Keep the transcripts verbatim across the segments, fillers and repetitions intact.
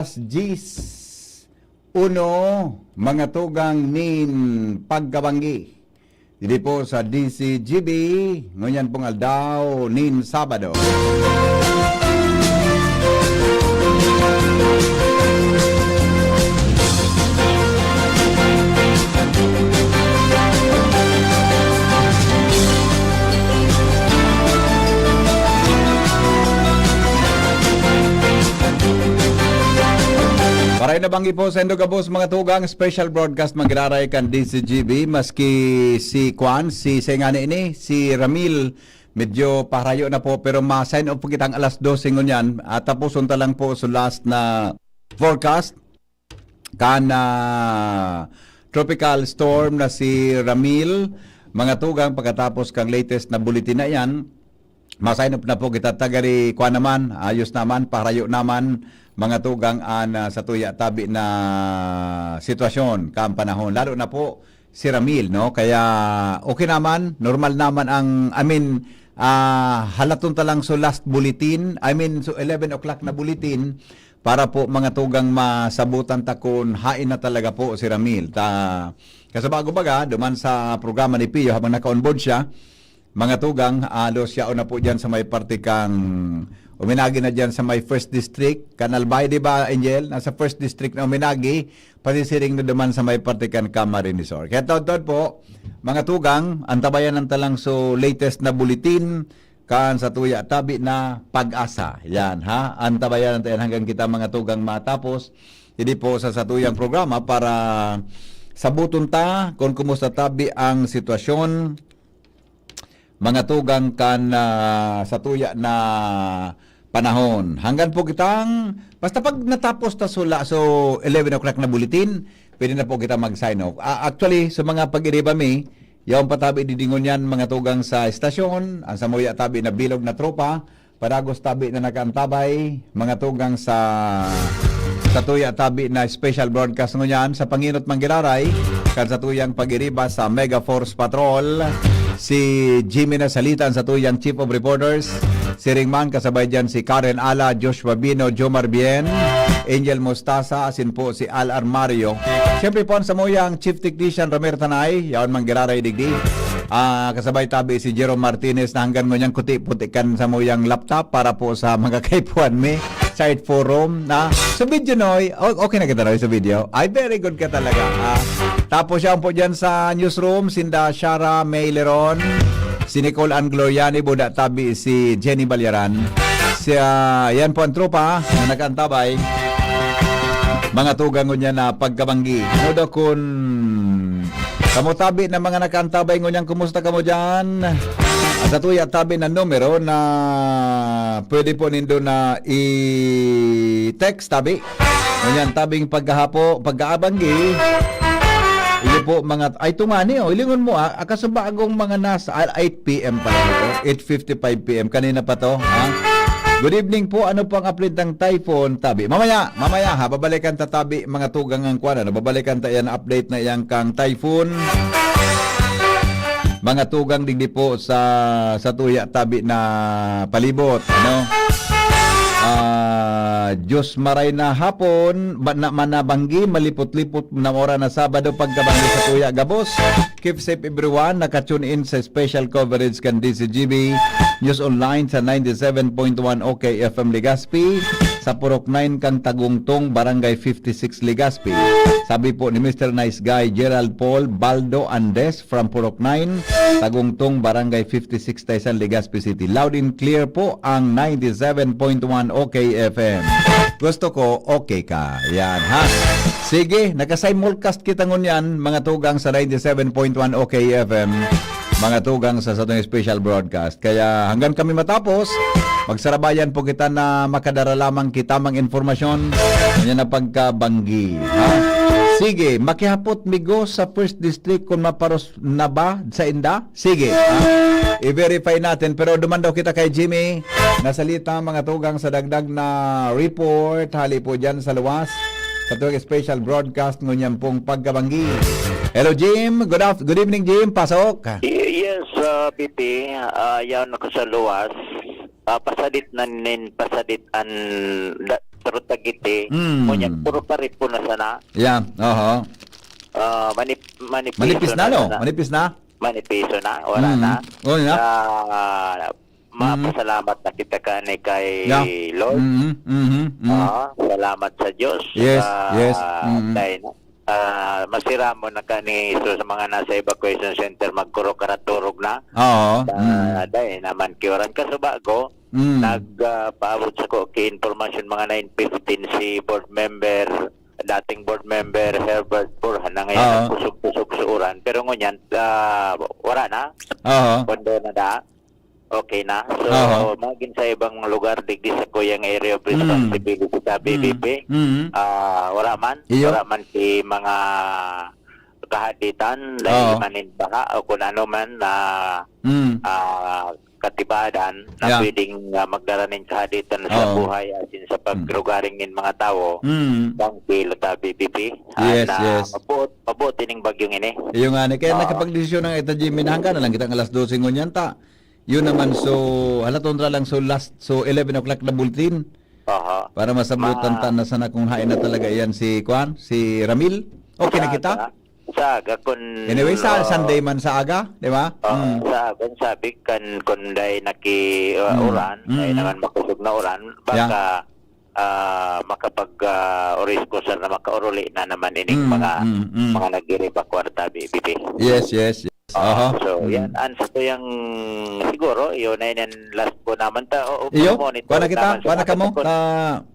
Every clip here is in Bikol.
alas diyes uno, mga tugang nin pagkabanggi. Didi po sa D C G B, ngunyan pong aldaw nin Sabado. Para inabanggi po sa Indo Gabos, mga tugang, special broadcast magiraray kan D C G B, maski si Kwan, si Sengani ini, si Ramil, medyo paharayo na po, pero ma-sign off po kitang alas dose ngunyan, at tapuson ta lang po sa last na forecast kan, ah, tropical storm na si Ramil, mga tugang, pagkatapos kang latest na bulletin na iyan, ma-sign off na po kita, tagari kwa naman, ayos naman, paharayo naman, mga tugang, an, ah, sa tuya tabi na sitwasyon, kan panahon, lalo na po si Ramil, no? Kaya okay naman, normal naman ang, I mean, ah, halaton ta lang so last bulletin, I mean, so eleven o'clock na bulletin, para po mga tugang masabutan ta kun hain na talaga po si Ramil. Ta, kasabago baga, duman sa programa ni Pio habang naka-onboard siya, mga tugang, halos yaon na po dyan sa may parte kang, uminagi na dyan sa may first district, kan Albay, di ba, Angel? Nasa first district na uminagi, pasisiring na duman sa may parte kan Camarines Sur. Kaya taod-taod po, mga tugang, antabayan ang talang so latest na bulletin, kan sa tuya tabi na pag-asa. Yan, ha? Antabayan natin hanggang kita mga tugang matapos. Hindi po sa satuyang programa para sabuton ta kung kumusta tabi ang sitwasyon, mga tugang kan, ah, sa tuya na panahon. Hanggang po kitang, basta pag natapos ta sula, so eleven o'clock na bulletin, pwede na po kita mag-sign off. Ah, actually, sa mga pag-iriba mi, yaon pa tabi didingon yan, mga tugang sa estasyon, ang samuya tabi na bilog na tropa, padagos tabi na nakaantabay, mga tugang sa, sa tuya tabi na special broadcast ngunyan, sa panginot manggiraray, kan sa tuyang pag-iriba sa Mega Force Patrol, si Jimmy na Salitan sa tuyang Chief of Reporters, si Ringman kasabay dyan si Karen Ala, Joshua Bino, Jomar Bien, Angel Mostasa, asin po si Al Armario. Siyempre po, ang samuyang Chief Technician Romer Tanay, yaon manggiraray digdi. Ah, kasabay tabi si Jerome Martinez na hanggang ngunyan kuti-puti kan samuyang laptop para po sa mga kaipuhan mi. Side forum na. So, video, Noy. O-, okay na kita, Noy, sa video. Ay, very good ka talaga, ha? Tapos, siya po dyan sa newsroom, sinda Shara May Leron, si Nicole Ann Gloriani, buda tabi si Jenny Balyaran. Siya, yan po ang tropa na nag-antabay. Mga tugang ngunyan na pagkabanggi. Ano daw kun kamo tabi na mga nakaantabay ngunyan, kumusta kamo dyan? At sa tuya tabi na numero na pwede po nindo na i-text tabi. Ngunyan, tabing pagkahapo, pagkaabanggi. Iyo po mga, ay, tunga ni, oh, ilingon mo, ah, akasubagong mga nasa, ah, eight p m pa lang ito. Eight fifty-five p m. Kanina pa to, ha? Good evening po. Ano po ang update ng typhoon, tabi? Mamaya, mamaya, ha? Babalikan ta, tabi, mga tugang ang kwan, ano? Babalikan ta yan, update na yan kang typhoon. Mga tugang digdi po sa, sa tuya tabi na palibot, ano? Ah, Diyos maray na hapon, ba, na, manabanggi, malipot-lipot na oras na Sabado, pagkabanggi sa tuya gabos. Keep safe everyone, naka-tune in sa special coverage kan D C G B News Online sa ninety-seven point one O K F M Legazpi, sa Purok nine kang Tagungtong, Barangay fifty-six, Legazpi. Sabi po ni Mister Nice Guy Gerald Paul Baldo Andes from Purok nine, Tagungtong, Barangay fifty-six, Taysan, Legazpi City. Loud and clear po ang ninety-seven point one O K F M. Gusto ko, okay ka. Yan, ha? Sige, naka-simulcast kita ngunyan, mga tugang sa ninety-seven point one O K F M, mga tugang sa satong special broadcast. Kaya hanggang kami matapos, magsarabayan po kita na makadara lamang kita mang impormasyon. Kanya na pagkabanggi, ha? Sige, makihapot migo sa First District kung maparos na ba sa inda? Sige, ha? I-verify natin. Pero duman daw kita kay Jimmy. Nasalita, mga tugang, sa dagdag na report. Hali po dyan sa luwas. Sa tuwing special broadcast, ngunyan pong pagkabanggi. Hello, Jim. Good af-, good evening, Jim. Pasok. Y-, yes, ah, P P. Ah, yaon ako sa luwas. Ah, pasadit na nin, pasadit an da-, Metro Taguite, Mm. ngunyan, puro paripo na sana. Yeah, oho. Ah, manip-, manipiso Manipis na, na no? sana. Manipis na? Manipiso na, wala Mm. na. Wala na? Ah, Mm. mapasalamat na kita kani kay Yeah. Lord. Mm, mhm, mm. Ah, salamat sa Diyos. Yes, Ah, yes. Mm. dahil, ah, masiramon na kani, so, sa mga nasa evacuation center, magkuro-karaturog na. Oo, Ah, mm. dahil naman kiwaran ka sa bago, Mm. nag, ah, paabot sa ko ki impormasyon mga nine fifteen si board member, dating board member Herbert Borja na ngayon Oo. nagkusog-kusog sa uran. Pero ngunyan, ah, wala na. Oo. Kondo na da. Okay na. So, Oo. magin sa ibang lugar, digdi sa kuyang area of Mm. responsibility sa Mm. B B P. Mm. Ah, wala man. Iyo. Wala man si mga kahaditan, dahil Oo. man in baha o kung ano man na, Mm. ah, katibadan na Yeah. pwedeng, ah, magdara nin kahaditan sa Oo. buhay, asin sa Mm. paglugaring nin mga tawo, Mm. bangkil ta B B P. Yes, Ana, yes. mabuot, mabuot ining bagyong ini. Iyo nga ni, kaya Oo. nakapagdesisyon ang Eta Jimmy na hanggang na lang kitang alas dose ngunyan ta. Yun naman, so, halaton ra lang, so, last, so, eleven o'clock na bulletin. Aha. Para masabutan Ma- ta na sana kung hain na talaga yan si, kwan, si Ramil. Okay na Sa, kita? sa, sa aga kun, Anyway, sa ah, Sunday man sa aga, di ba? ah, Mm. sa akin, sabi kan kun dai naki, ah, Mm. uran, ay Mm. naman makusog na uran, Yeah. baka, ah, makapag, ah, oriskusar na makauruli na naman ining Mm, mga, mm, mm. mga nag-iriba kwarta, B B P. Yes, yes, yes. Ah, Aha. so, Mm. yan. An sa tuyang, siguro, yun na yan, last ko naman ta. O, o, Iyo, monitor kuha na kita, naman sa kuha na mga kamo, kapatid. ta,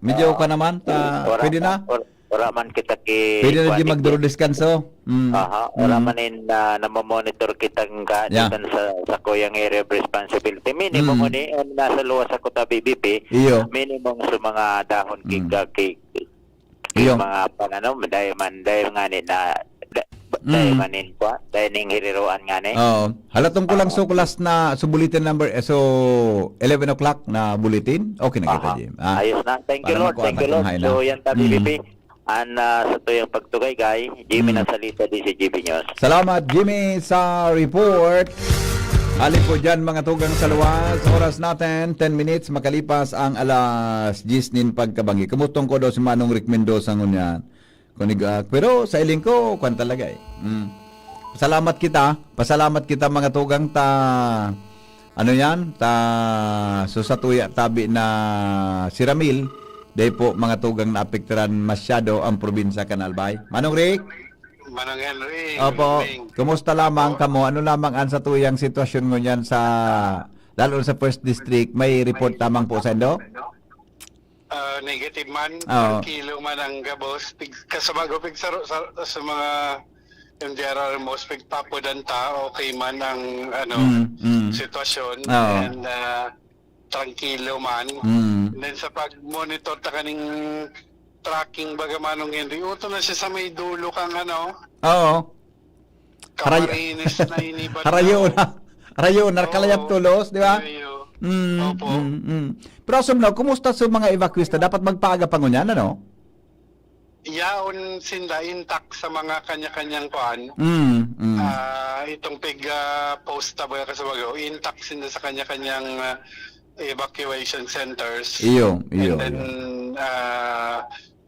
medyo Ah, kuha naman, ta, wala pwede na, na? or-, wala man kita ki-, Pwede na kuha di ni magduro deskanso. Mm, Aha, wala mm. man in, ah, namamonitor kitang ka-, Yeah. kitang sa, sa kuyang area of responsibility. Minimum Mm. ni, ang nasa luwas ako ta B B P, Iyo. minimum sa mga dahon ki-, Mm. ka-, ki-, Iyo. Yung mga panano, dahil man, dahil nga ni na, da-, Mm. dahil man in kwa, dahil ning hiriroan nga ni. Oo. Halatong ko lang Oo. so last na, so bulletin number, eh, so eleven o'clock na bulletin. Okay na kita, Aha. Jim. Ah, Ayos na. Thank you, para Lord. makuha Thank you, natin Lord. hain na. So, yan ta, Mm. B B P. An, ah, sa tuyang pagtugay, guy, Jimmy Mm. Nasalita, di si G B News. Salamat, Jimmy, sa report. Hali po dyan, mga tugang sa luwas. Oras natin, ten minutes makalipas ang alas diyes nin pagkabangi. Kumutong ko daw si Manong Rick Mendoza ngunyan. Kunig, ah, pero sa iling ko, kwan talaga eh. Mm. Pasalamat kita, pasalamat kita, mga tugang ta, ano yan, ta, so sa tuya tabi na si Ramil, dahil po, mga tugang, naapektaran masyado ang probinsya kan Albay. Manong Rick? Manong Henry, Opo. good evening. Kumusta lamang Opo. kamo? Ano lamang ang sa tuyang sitwasyon ngunyan sa, lalo sa First District? May report lamang po sa indo? Ah, negative man, Oo. trangkilo man ang gabos. Pig-, kasabag o pigsaro sa, sa mga M D R R Mos, pigpapudan ta, okay man ang, ano, Mm, mm. sitwasyon. Oo. And, ah, trangkilo man. Mm. And then sa pag-monitor ta kaning tracking, baga, Manong Henry, uto na siya sa may dulo kang, ano, Oo. Harayo-, Camarines na iniban harayo na. na. Harayo na, Oo. kalayap tulos, di ba? Harayo. Mm, Opo. mm, mm. Pero asum na, kumusta sa mga evacuees na? Dapat magpaaga pa ngunyan, ano? Yaon sinda intact sa mga kanya-kanyang kuan. Mm, mm. Ah, itong pig, ah, post ta ba kasabag, intact sinda sa kanya-kanyang, ah, evacuation centers. Iyo, iyo, And then, iyo. ah,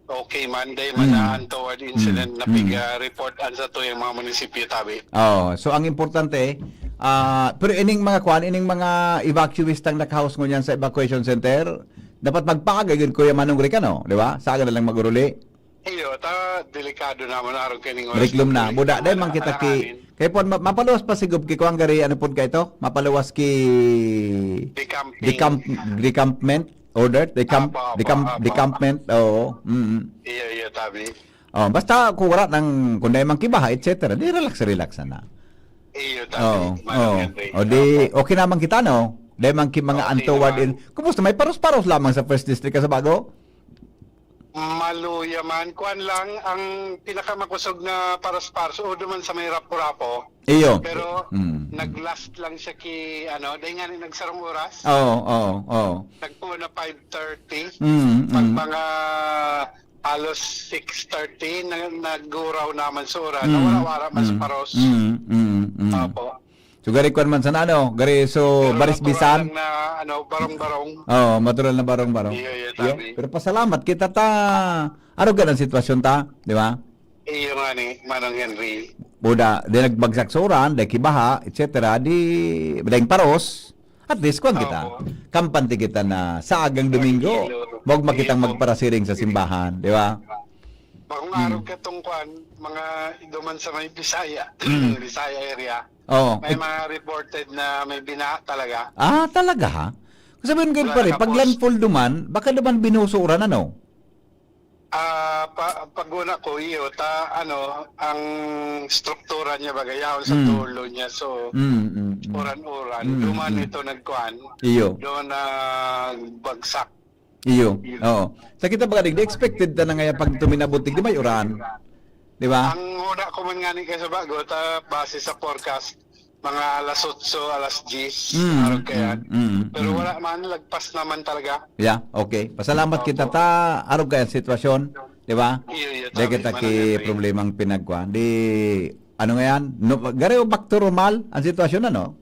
okay man, dahil man Mm. na untoward incident Mm, na mm. pig, ah, report an sa tuyang mga munisipyo, tabi. Oo. So, ang importante, ah, pero ining mga kuan, ining mga evacuees tang nakahouse ngunyan sa evacuation center, dapat magpaaga yun, Kuya Manong Rick, ano? Di ba? Sa aga na lang mag-uruli. Iyo, ta, delikado naman arog kaning oras Reklom na. na. Buda, dai man kita ki-, Alaranin. kaya po, ma-, mapaluwas pa sigub ki kuan gari, ano po ka ito? Mapaluwas ki Decamping. decamp-, decampment order? Decamp-, Apo, apo, decamp-, apo. decampment? Oo. Mm. Iyo, iyo, tabi. Oh, basta kung wala nang, kung dai man kibaha, et cetera, di relax, relax na. Iyo, tabi. Oo, Manong oo. Henry. O di, Apo. okay naman kita, no? Dai man ki mga Okay untoward naman. in-, kumusta? May paros-paros lamang sa First District ka sa bago? Maluya man. Kuan lang, ang pinakamakusog na paros-paros, o duman sa may Rapu-Rapu. Iyo. Pero Mm. nag-last lang siya ki, ano, dahil nga ni nagsarong oras. Oo, oo, oo. Nagpuon na five thirty. Mm, Pag mm. mga halos six thirty, na, naguraw naman sa uran. Mm, Nawara-wara man sa mm, paros. mm, mm, mm. Opo. So, gari kwan man sana, ano, gari so, Pero baris natural bisan. lang na, ano, barong-barong. Oo, matural na barong-barong. Iyo, iyo, Iyo, tabi. Pero pasalamat kita ta, arog ka ng sitwasyon ta, di ba? Iyo nga ni, Manong Henry. Buda, di nagbagsak sa uran, di kibaha, et cetera, di, daing paros, at least, kwan kita. Opo. Kampante kita na sa agang Domingo, Tranquilo. wag makitang Iyo. magparasiring sa simbahan, di ba? Bakong Mm. araw katong kwan, mga duman sa may Bisaya, Mm. Bisaya area. Oo. May mga reported na may binaha talaga. Ah, talaga, ha? Sabihin ko, Wala pare, pag nakapos. landfall duman, baka duman binuso uran, ano? Ah, pa, pag una ko, iyo, ta, ano, ang struktura niya, bagay, yaon sa Mm. dulo niya, so, Mm, mm, mm. uran-uran. Mm, Duman mm. ito nagkuhan, Iyo. doon nagbagsak. Iyo. Iyo. Oo. Sa kita baga, digdi, expected ta na ngaya pag tuminabot, digdi may uran. Di ba? Ang una ko man nga ni kay sa bago, ta, base sa forecast, mga alas otso, alas diyes, Mm, arog kaya. mm, mm, Pero mm. wala man, lagpas naman talaga. Yeah, okay. Pasalamat Opo. kita ta, arog kaya sitwasyon, di ba? Iyo, iyo, Di tabi, kita Manong ki Henry. problemang pinagkuhan. Di, ano nga yan? No, gari o back to normal ang sitwasyon, ano?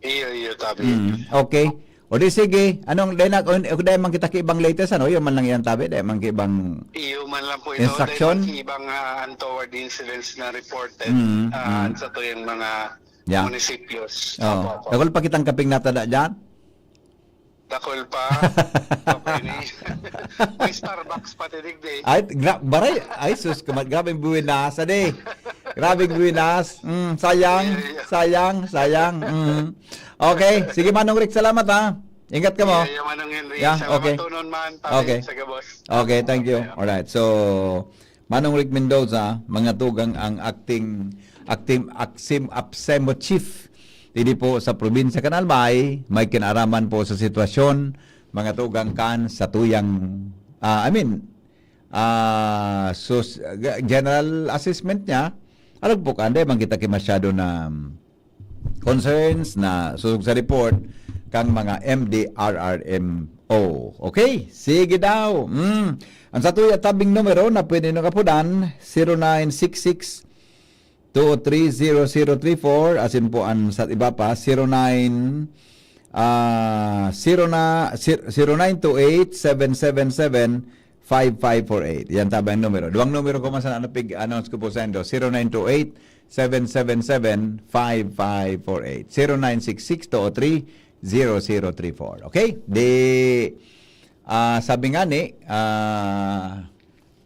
Iyo, iyo, tabi. Mm, okay. O di sige, anong, dahil na, o, o dahil man kita ki ibang latest, ano? Yun man lang yan, tabi. Dahil man ki ibang Iyo man lang po ito, instruction? dahil man ki ibang, ah, untoward incidents na reported, Mm, ah, mm. sa tuyang mga Yeah. munisipios. Oo. Opo, opo. Dakul pa kitang kaping natada dyan? Dakul pa. Okay ni. May Starbucks pati digdi. Ay, gra-, baray. Ay, sus, kuma-, grabeng buwinas, ade. Grabeng buwinas. Mm, sayang, Iya, iya. sayang, sayang. Mm. Okay. Sige, Manong Rick, salamat, ha. Ingat ka mo. Iya, iya, Manong Henry. Yeah, Sa okay. matunon man, tabi Okay. sa gabos. Okay, thank you. Okay. Alright. So, Manong Rick Mendoza, mga tugang ang acting, acting, Axim Absemo Chief, didi po sa probinsya kan Albay, may kinaaraman po sa sitwasyon, mga tugang kan sa tuyang, ah, I mean, ah, sus-, ga-, general assessment niya, arog po kan, di man kita ki masyado na, concerns na susog sa report kang mga M D R R M O. Okay? Sige daw. Mm. Ang satuya tabing numero na pwede nyo kapunan, zero nine six six, two oh three, zero zero three four. Asin po ang sa iba pa, zero nine, ah, zero na, zero nine two eight, seven seven seven, five five four eight. Yan tabi ang numero. Duwang numero ko man sana napig-announce ko po sa indo, zero nine two eight, seven seven seven, five five four eight. Zero nine six six, two oh three, zero zero three four. Okay? Di, ah, sabi nga ni, ah,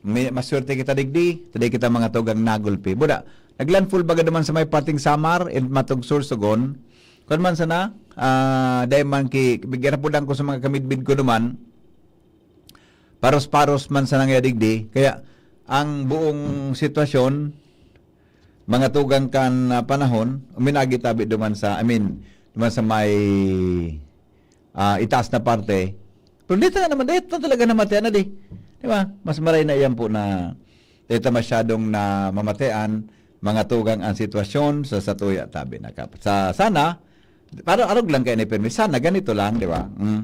may, maswerte kita digdi, today kita mga tugang nagulpi. Buda, naglandfall baga naman sa may parting Samar and Matog Sorsogon. Kung man sana, ah, dahil man ki, bigyan na po lang ko sa mga kamidbid ko naman, paros-paros man sana nga digdi. Kaya, ang buong sitwasyon, mga tugang kan, ah, panahon, uminagi tabi duman sa, I mean, duman sa may, ah, itaas na parte. Pero dito na naman, dito na talaga namatian na di. Di ba? Mas maray na iyan po na dito masyadong na mamatean, mga tugang ang sitwasyon sa satuya tabi na kap-, sa, sana, parang arog lang kayo ni Permi. Sana ganito lang, di ba? Mm.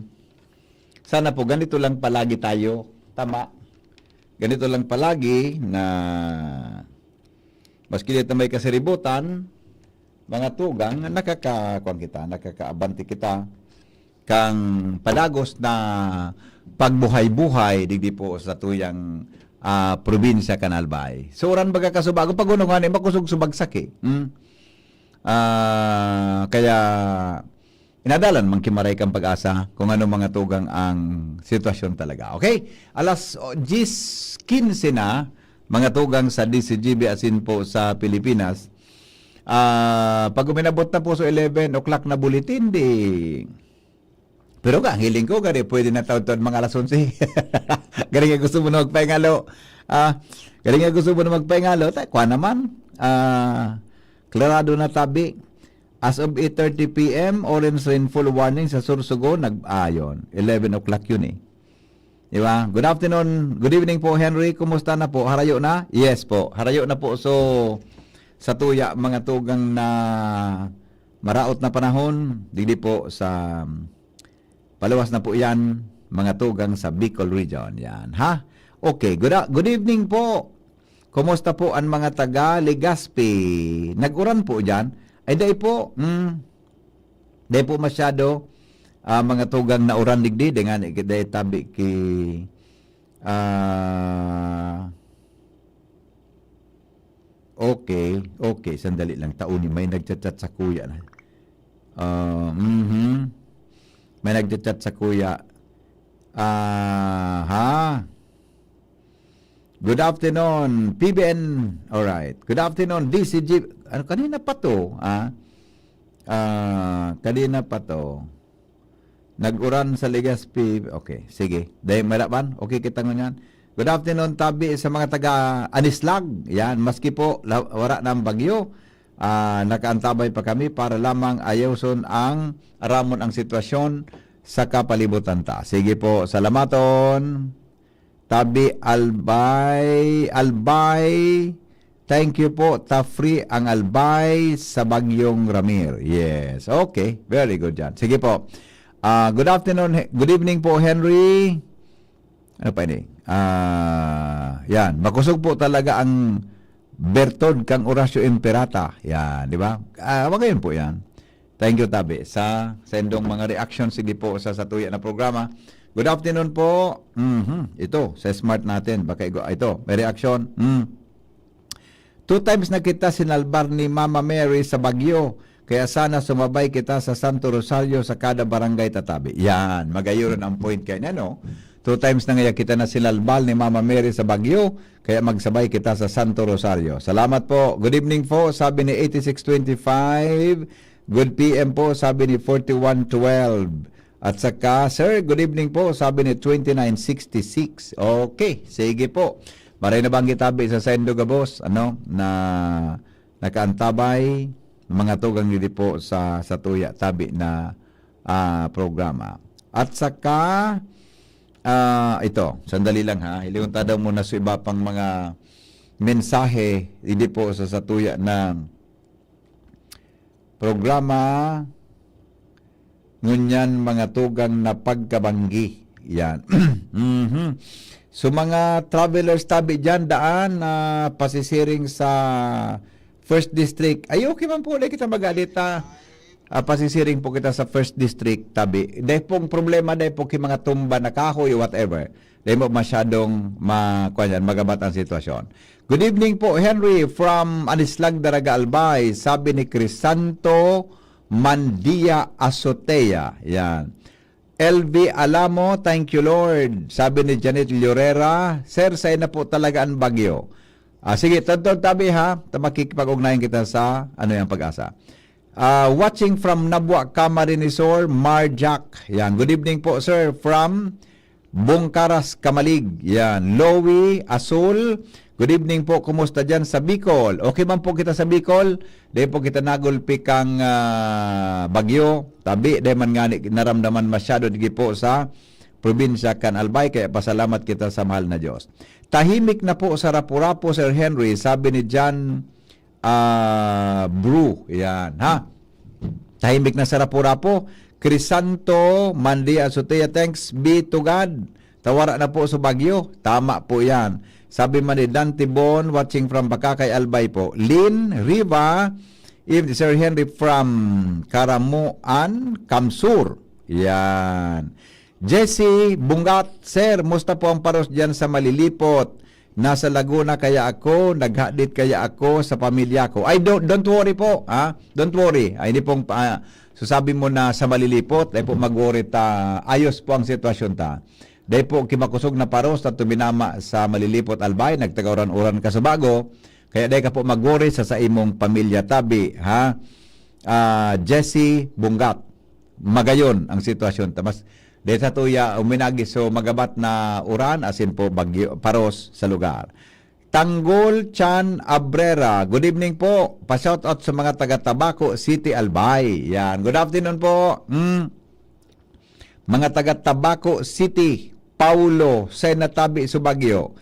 Sana po, ganito lang palagi tayo. Tama. Ganito lang palagi na maski dito may kasiributan, mga tugang, nakaka-, kuwan kita, nakakaabante kita kang padagos na pagbuhay-buhay digdi po sa tuyang, ah, probinsya kan Albay. So, uran baga kasubago, pag unong ani, makusog subagsak eh. Hmm? Ah, kaya, inadalan man kimaray kang pag-asa kung ano mga tugang ang sitwasyon talaga. Okay? Alas o-, diyes quince na, mga tugang sa D Z G B asin po sa Pilipinas. Ah, pag uminabot na po sa eleven o'clock na bulletin, di, pero ka, ang hiling ko, gari, pwede na taon-taon mga alas onse. Gari nga gusto mo na magpahingalo. Ah, gari nga gusto mo na magpahingalo. Ta-, kwa naman. Ah, klarado na tabi. As of eight thirty P M, orange rainfall warning sa Sorsogon. Nag-, ayon, eleven o'clock yun eh. Di ba? Good afternoon. Good evening po, Henry. Kumusta na po? Harayo na? Yes po. Harayo na po. So, sa tuya, mga tugang na maraot na panahon, digdi po sa, um, paluwas na po yan, mga tugang sa Bicol Region. Yan, ha? Okay. Good, a-, good evening po. Kumusta po ang mga taga Legazpi? Nag-uran po dyan? Ay, dai po. Mm. Dai po masyado, ah, mga tugang na uran digdi, dai nga, dai tabi ki, ah, okay, okay, sandali lang. Taon ni may nagchat-chat sa kuya na. Ah, mhm. May nagchat-chat sa kuya. Ah, ha? Good afternoon, P B N. Alright. Good afternoon, D C G. Ano, kanina pa to, ah? Ah, kanina pa to. Nag-uran sa Legazpi. Okay, sige. Dahil malaban, okay kita ngunyan. Good afternoon, tabi sa mga taga Anislag. Yan, maski po la- wala na ang bagyo, ah, nakaantabay pa kami para lamang ayuson ang aramon ang sitwasyon sa kapalibutan ta. Sige po, salamaton. Tabi Albay, Albay. Thank you po, ta free ang Albay sa Bagyong Ramir. Yes, okay. Very good yan. Sige po. Ah, good afternoon, he- good evening po, Henry. Ano pa ini? Ah, yan. Makusog po talaga ang bertod kang Horacio Imperata. Yan, di ba? Ah, wag yun po yan. Thank you, tabi, sa sendong mga reaction. Sige po, sa satuya na programa. Good afternoon po. Mhm. Ito, sa smart natin. Baka igo, ito, may reaction. Hmm. Two times na kita sinalbar ni Mama Mary sa bagyo. Kaya sana sumabay kita sa Santo Rosario sa kada barangay, tatabi. Yan, magayon ang point kay ano. Two times na ngaya kita na sinalbar ni Mama Mary sa bagyo. Kaya magsabay kita sa Santo Rosario. Salamat po. Good evening po, sabi ni eighty-six twenty-five. Good P M po, sabi ni forty-one twelve. At saka, "Sir, good evening po," sabi ni twenty-nine sixty-six. Okay, sige po. Maray na bang gitabi sa sendo gabos, ano, na nakaantabay, mga tugang didi po sa, sa tuya tabi na, ah, programa. At saka, ah, ito, sandali lang ha, hilingon ta daw muna sa iba pang mga mensahe, hindi po sa satuya na programa, ngunyan mga tugang na pagkabanggi. Yan. Mhm. So, mga travelers tabi dyan, daan na pasisiring sa First District. Ay, okay man po, dai kita mag-alita. Ah, pasisiring po kita sa First District, tabi. Dai pong problema, dai po ki mga tumba na kahoy, whatever. Dai mo masyadong ma-, kuwan yan, magabat ang sitwasyon. Good evening po, Henry, from Anislag, Daraga, Albay. Sabi ni Crisanto Mandia Azotea. Yan. L V Alamo, "Thank you, Lord." Sabi ni Janet Llorera, "Sir, sain na po talaga ang bagyo?" Ah, sige, tagtag tabi ha. Ta-, makikipag-ugnayan kita sa ano yung pag-asa. Ah, watching from Nabua, Camarines Sur, Marjack. Yan. Good evening po, sir. From Bongkaras, Camalig. Yan. Lowy Asul. Good evening po. Kumusta dyan sa Bicol? Okay man po kita sa Bicol. Di po kita nagulpi kang, ah, bagyo. Tabi, di man ngani naramdaman masyado, di po sa probinsya kan Albay. Kaya pasalamat kita sa mahal na Diyos. Tahimik na po sa Rapu-Rapu, Sir Henry, sabi ni John, ah, Bru. Yan, ha? Tahimik na sa Rapu-Rapu. Crisanto Mandia Azotea, thanks be to God. Tawara na po sa bagyo. Tama po yan. Sabi man ni Dante Bon, watching from Bacacay, Albay po. Lynn Riva, if Sir Henry from Caramoan, Kamsur. Yan. Jesse Bungat, "Sir, musta po ang paros diyan sa Malilipot? Nasa Laguna kaya ako, naghadit kaya ako sa pamilya ko." Ay, don't, don't worry po, ha? Don't worry. Ay, hindi pong, ah, so sabi mo na sa Malilipot, ay po mag-worry ta, ayos po ang sitwasyon ta. Dahil po kimakusog na paros na tuminama sa Malilipot, Albay, nagtagauran-uran ka sa bago, kaya dahil ka po mag-worry sa, sa imong pamilya, tabi, ha? Ah, Jesse Bungat, magayon ang sitwasyon ta. Mas, dahil sa tuya, uminagi so magabat na uran, asin po bagyo, paros sa lugar. Tanggol Chan Abrera, good evening po. Pa-shoutout sa mga taga Tabaco City, Albay. Yan. Good afternoon po. Mm. Mga taga Tabaco City, Paulo, Senatabi, Subagyo.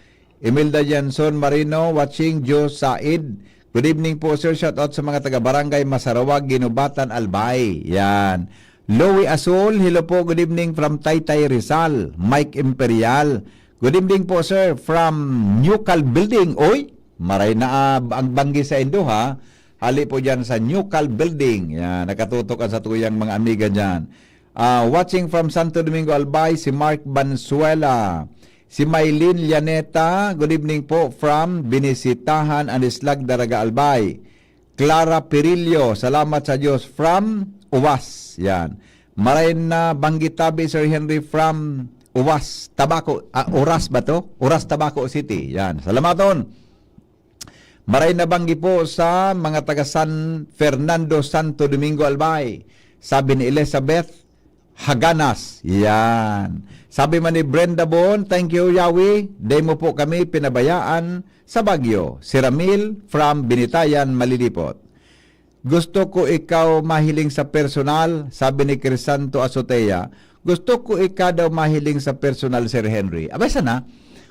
Imelda Janson Marino, watching, Joe Said. Good evening po, sir. Shout out sa mga taga Barangay Masarawag, Ginubatan, Albay. Yan. Louie Asol, hello po. Good evening from Taytay, Rizal. Mike Imperial. Good evening po, sir, from New Cal Building. Oy, maray na, ah, ang banggi sa indo, ha? Ali po dyan sa New Cal Building. Yan, nakatutok ang satuyang mga amiga dyan. Ah, watching from Santo Domingo, Albay, si Mark Banzuela, si Maylin Llaneta, good evening po from Binisitahan and Islag, Daraga, Albay. Clara Pirillo, salamat sa Diyos from Uwas. Yan. Maray na banggit tabi, Sir Henry, from Uwas, Tabaco. Ah, Oras ba to? Oras, Tabaco City. Yan. Salamaton. Maray na banggi po sa mga taga San Fernando, Santo Domingo, Albay. Sabi ni Elizabeth Haganas. Yan. Sabi man ni Brenda Bon, "Thank you, Yawi. Dai mo po kami pinabayaan sa Bagyo." Si Ramil from Binitayan, Malilipot. "Gusto ko ikaw mahiling sa personal," sabi ni Crisanto Azotea. "Gusto ko ikaw daw mahiling sa personal, Sir Henry." Abay sana,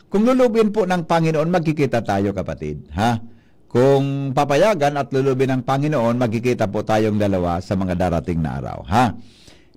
kung lulubin po ng Panginoon, magkikita tayo, kapatid. Ha? Kung papayagan at lulubin ng Panginoon, magkikita po tayong dalawa sa mga darating na araw. Ha?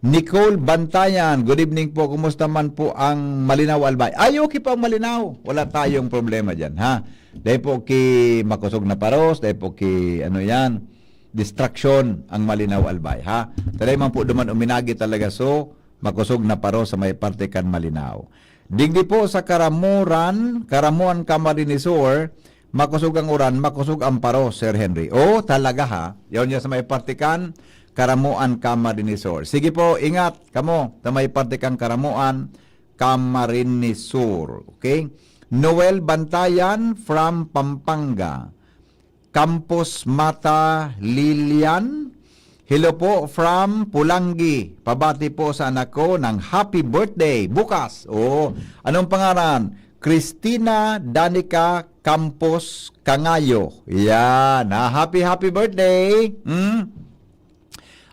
Nicole Bantayan, good evening po. Kumusta man po ang Malinaw, Albay? Ay, okay po ang Malinaw. Wala tayong problema dyan, ha? Dahil po ki makusog na paros, dahil po ki, ano yan, distraction ang Malinaw, Albay, ha? Taday man po duman uminagi talaga, so, makusog na paros sa may parte kan Malinaw. Digdi po sa Karamuran, Karamuan, Camarines Sur, makusog ang uran, makusog ang paros, Sir Henry. Oh, talaga, ha? Yaon niya sa may parte kan Karamuan, Camarines Sur. Sige po, ingat kamo sa may parte kan Karamuan, Camarines Sur. Okay? Noel Bantayan from Pampanga. Campos Mata Lilian. Hello po from Pulangi. Pabati po sa anak ko ng happy birthday bukas. Oo. Anong pangaran? Christina Danica Campos Cangayo. Yan. Ha? Happy, happy birthday. Hmm?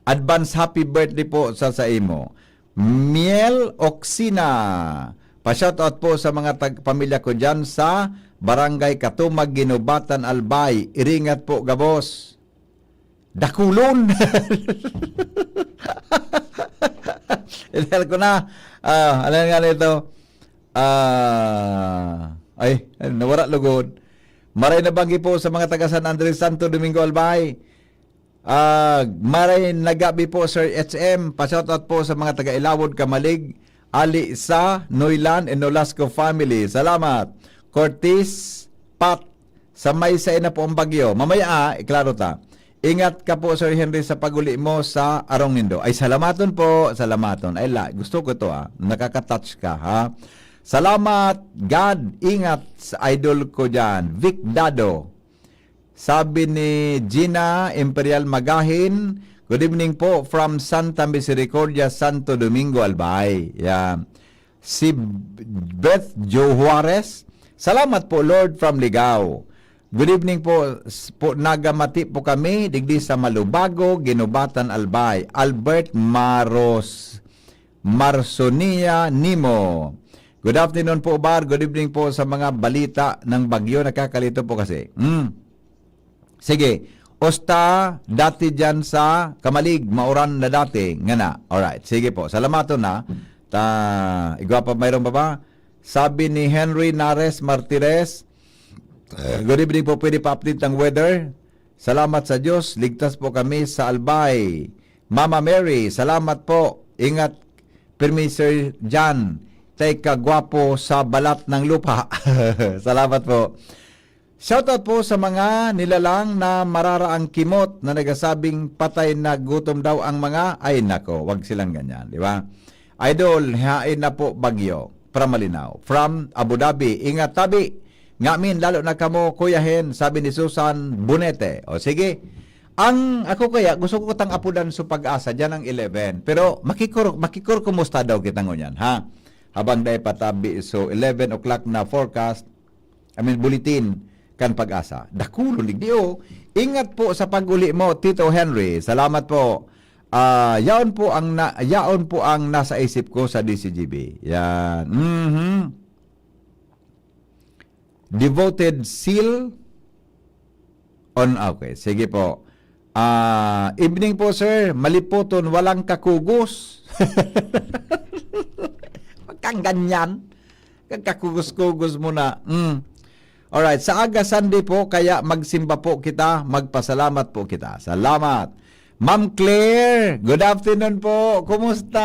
Advance happy birthday po sa, sa imo. Miel Oxina. Pa-shoutout po sa mga tag-, pamilya ko dyan sa Barangay Katumag, Guinobatan, Albay. Iringat po, gabos. Dakulon. Idal ko na. Ah, ano nga nito? Ah, ay, nawara lugod. Maray na banggi po sa mga taga San Andres, Santo Domingo, Albay. Ah, maray na gabi po, Sir H M. Pa-shoutout po sa mga taga Ilawod, Camalig, ali sa Noylan and Nolasco family. Salamat. Curtis, Pat, sa may sain na po ang bagyo. Mamaya, ah, iklaro ta. Ingat ka po, Sir Henry, sa pag-uli mo sa arong nindo. Ay, salamaton po, salamaton. Ay, la, gusto ko to, ah. Nakaka-touch ka, ha? Salamat, God, ingat sa idol ko dyan. Vic Dado. Sabi ni Gina Imperial Magahin, "Good evening po from Santa Misericordia, Santo Domingo, Albay." Yan. Si Beth Jo Juarez, "Salamat po, Lord, from Ligao." Good evening po, s-, po, nagamati po kami digdi sa Malubago, Guinobatan, Albay. Albert Maros, Marsonia Nimo. Good afternoon po, Bar. Good evening po sa mga balita ng bagyo. Nakakalito po kasi. Hmm. Sige. Osta, dati dyan sa Kamalig, mauran na dati. Ngana. Alright. Sige po. Salamaton na. Ta, igwa pa, mayroon pa ba? Sabi ni Henry Nares Martires, "Good evening po, pwede pa-update ng weather?" Salamat sa Diyos, ligtas po kami sa Albay. Mama Mary, salamat po. Ingat, pirmi, Sir Jan. Tay kagwapo sa balat ng lupa. Salamat po. Shoutout po sa mga nilalang na mararaang kimot na nagsasabing patay na gutom daw ang mga, ay nako, wag silang ganyan, di ba? Idol, hain na po bagyo. From Malinaw. From Abu Dhabi, ingat tabi. Ngamin, lalo na kamo, Kuya Hen, sabi ni Susan Bunete. O sige, ang ako kaya, gusto ko tang apudan sa Pag-asa, dyan ang eleven. Pero makikor-, makikor-, kumusta daw kita ngunyan, ha? Habang dai pa tabi, so eleven o'clock na forecast, I mean, bulletin kan Pag-asa. Dakulon digdi, oh. Ingat po sa pag-uli mo, Tito Henry. Salamat po. Ah, yaon po ang na, yaon po ang nasa isip ko sa D C G B. Yan. Mhm. Devoted seal on, okay, sige po. Ah, evening po, sir. Malipoton, walang kakugos. Wag kang ganyan. Kakugos-kugos mo na. Mm. Alright, sa aga Sunday po, kaya magsimba po kita, magpasalamat po kita. Salamat. Ma'am Claire, good afternoon po. Kumusta?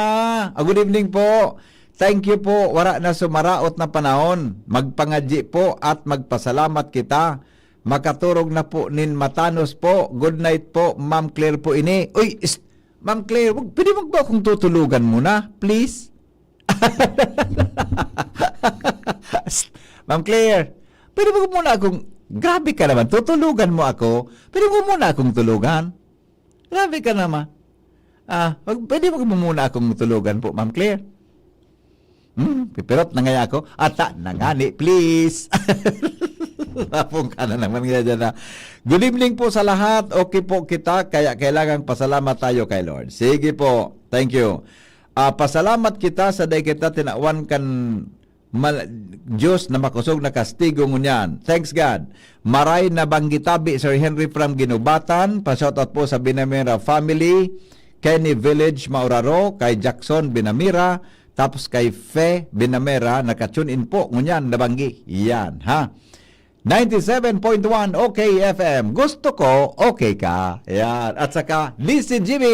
Ah, good evening po. Thank you po. Wara na sumaraot na panahon. Magpangadyi po at magpasalamat kita. Makaturog na po nin matanos po. Good night po, Ma'am Claire po ini. Uy, is, Ma'am Claire, wag, pwede mo ba akong tutulugan muna? Please? Ma'am Claire, pwede mo muna akong, grabe ka naman, tutulugan mo ako, pwede mo muna akong tulugan? Grabe ka naman. Ah, wag, pwede mo muna akong tulugan po, Ma'am Claire? Hmm, pipirot na ngaya ako. Ata na ngani, please. Lapong ka na naman ngaya dyan, ah. Good evening po sa lahat. Okay po kita, kaya kailangan pasalamat tayo kay Lord. Sige po. Thank you. Ah, pasalamat kita sa dai kita tinawan kan mal-, Diyos na makosog na kastigo ngunyan. Thanks God. Maray na banggi tabi, Sir Henry from Ginubatan. Pa-shoutout po sa Binamera family. Kenny Village, Mauraro. Kay Jackson Binamira. Tapos kay Fe Binamera. Naka-tune in po ngunyan na banggi. Yan, ha? Ninety-seven point one OK F M. Gusto ko, okay ka. Yan. At saka, D C G B,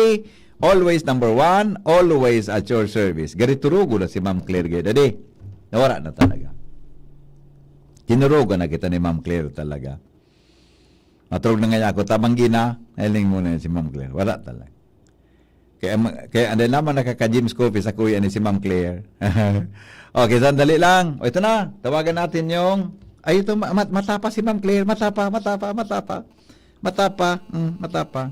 always number one, always at your service. Gari turugo na si Ma'am Claire Gay, dadi. Nawara na talaga. Tinurugan na kita ni Ma'am Claire talaga. Maturog na ngaya ako, tabang gina, eling mo na si Ma'am Claire. Wala talaga. Kaya, ma-, kaya anday naman nakaka-Jim's Coffee sa kuya ni si Ma'am Claire. Okay, sandali lang. O, ito na. Tawagan natin yung, ay, ito, ma-, mat-, matapa si Ma'am Claire. Matapa, matapa, matapa. Matapa. Mm, matapa.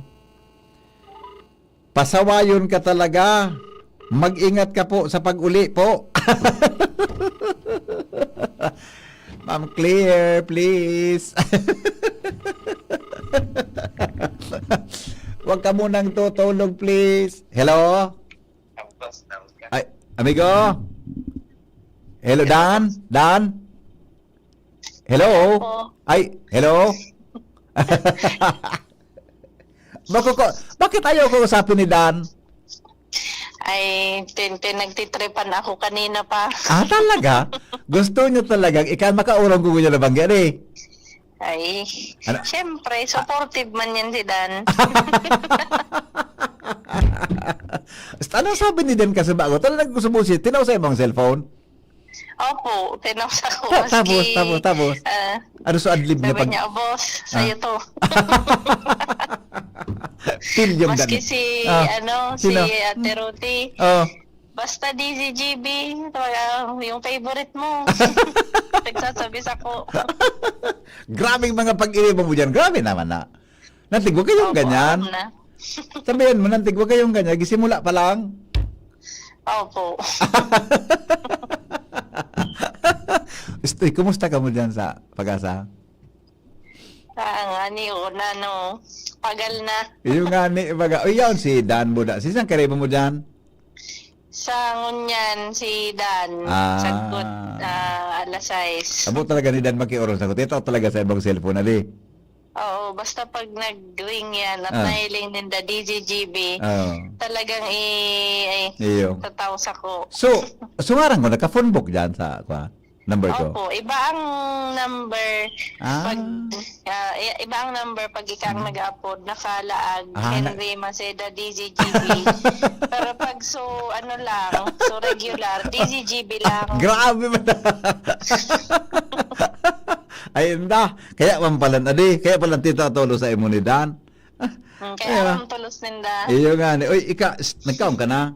Pasawayon ka talaga. Mag-ingat ka po sa pag-uli po. Ma'am Claire, please. Huwag ka munang tutulog, please. Hello? Ay, amigo? Hello, Dan? Dan? Hello? Hello po. Ay, hello? Bako ko, bakit ayaw ko usapin ni Dan? Ay, tin-, tin-, nagtitripan ako kanina pa. Ah, talaga? Gusto niyo talaga? Ika, makaurong ko niya na banggi, eh. Ay, Ano? Siyempre, supportive man yan si Dan. Basta, ano sabi ni Dan kasi bago? Talagang gusto mo siya, tinaw sa imong cellphone? Opo, tinaw sa ko. Ta-, tapos, Maski, tapos, tapos? ah, Ano sa adlib niya sabi pag niya, "Oh, boss, Ah. sa'yo to." Tilyong Maski Dan. si, Ah, ano, si sino? Ate Ruthie. Oh. "Basta D Z G B, talaga yung favorite mo." Nagsasabi sa ko. Grabeng mga pag-iriba mo diyan. Grabe naman na. Nantig, huwag kayong Opo, ganyan. alam na. Sabihan mo, Nantig, huwag kayong ganyan. Gisimula pa lang. Opo. Estoy, kumusta ka mo diyan sa Pag-asa? Ah, nga ni, oo na, no. Pagal na. Iyo nga ni, baga. O, yaon si Dan mo da. Si saan kariba mo diyan? Sa ngunyan, si Dan. Ah. Sagkod, ah, alas sais. Abo talaga ni Dan makiorong sa kuta. Ito talaga sa ibang cellphone na di. Oo, basta pag nag-ring yan at Ah. nahiling ninda D Z G B, Oo. talagang i-, ay, Iyo. tataw sa ko. So, so ngaran ko, naka-phone book dyan sa, kwa, number ko? Opo, iba ang number Ah. pag, ah, i-, iba ang number pag ika ang Hmm. nag-a-upload, nakalaag, Ah, na- Henry Maceda, D Z G B. Pero pag so, ano lang, so regular, D Z G B lang. Grabe man. Ay, inda. Kaya man pala, adi, kaya pala tita Tolo sa imo ni Dan. Ah, Mm, kaya kaya. ang tulos ninda. Iyo nga ni. Uy, ika, s-, nagkaon ka na?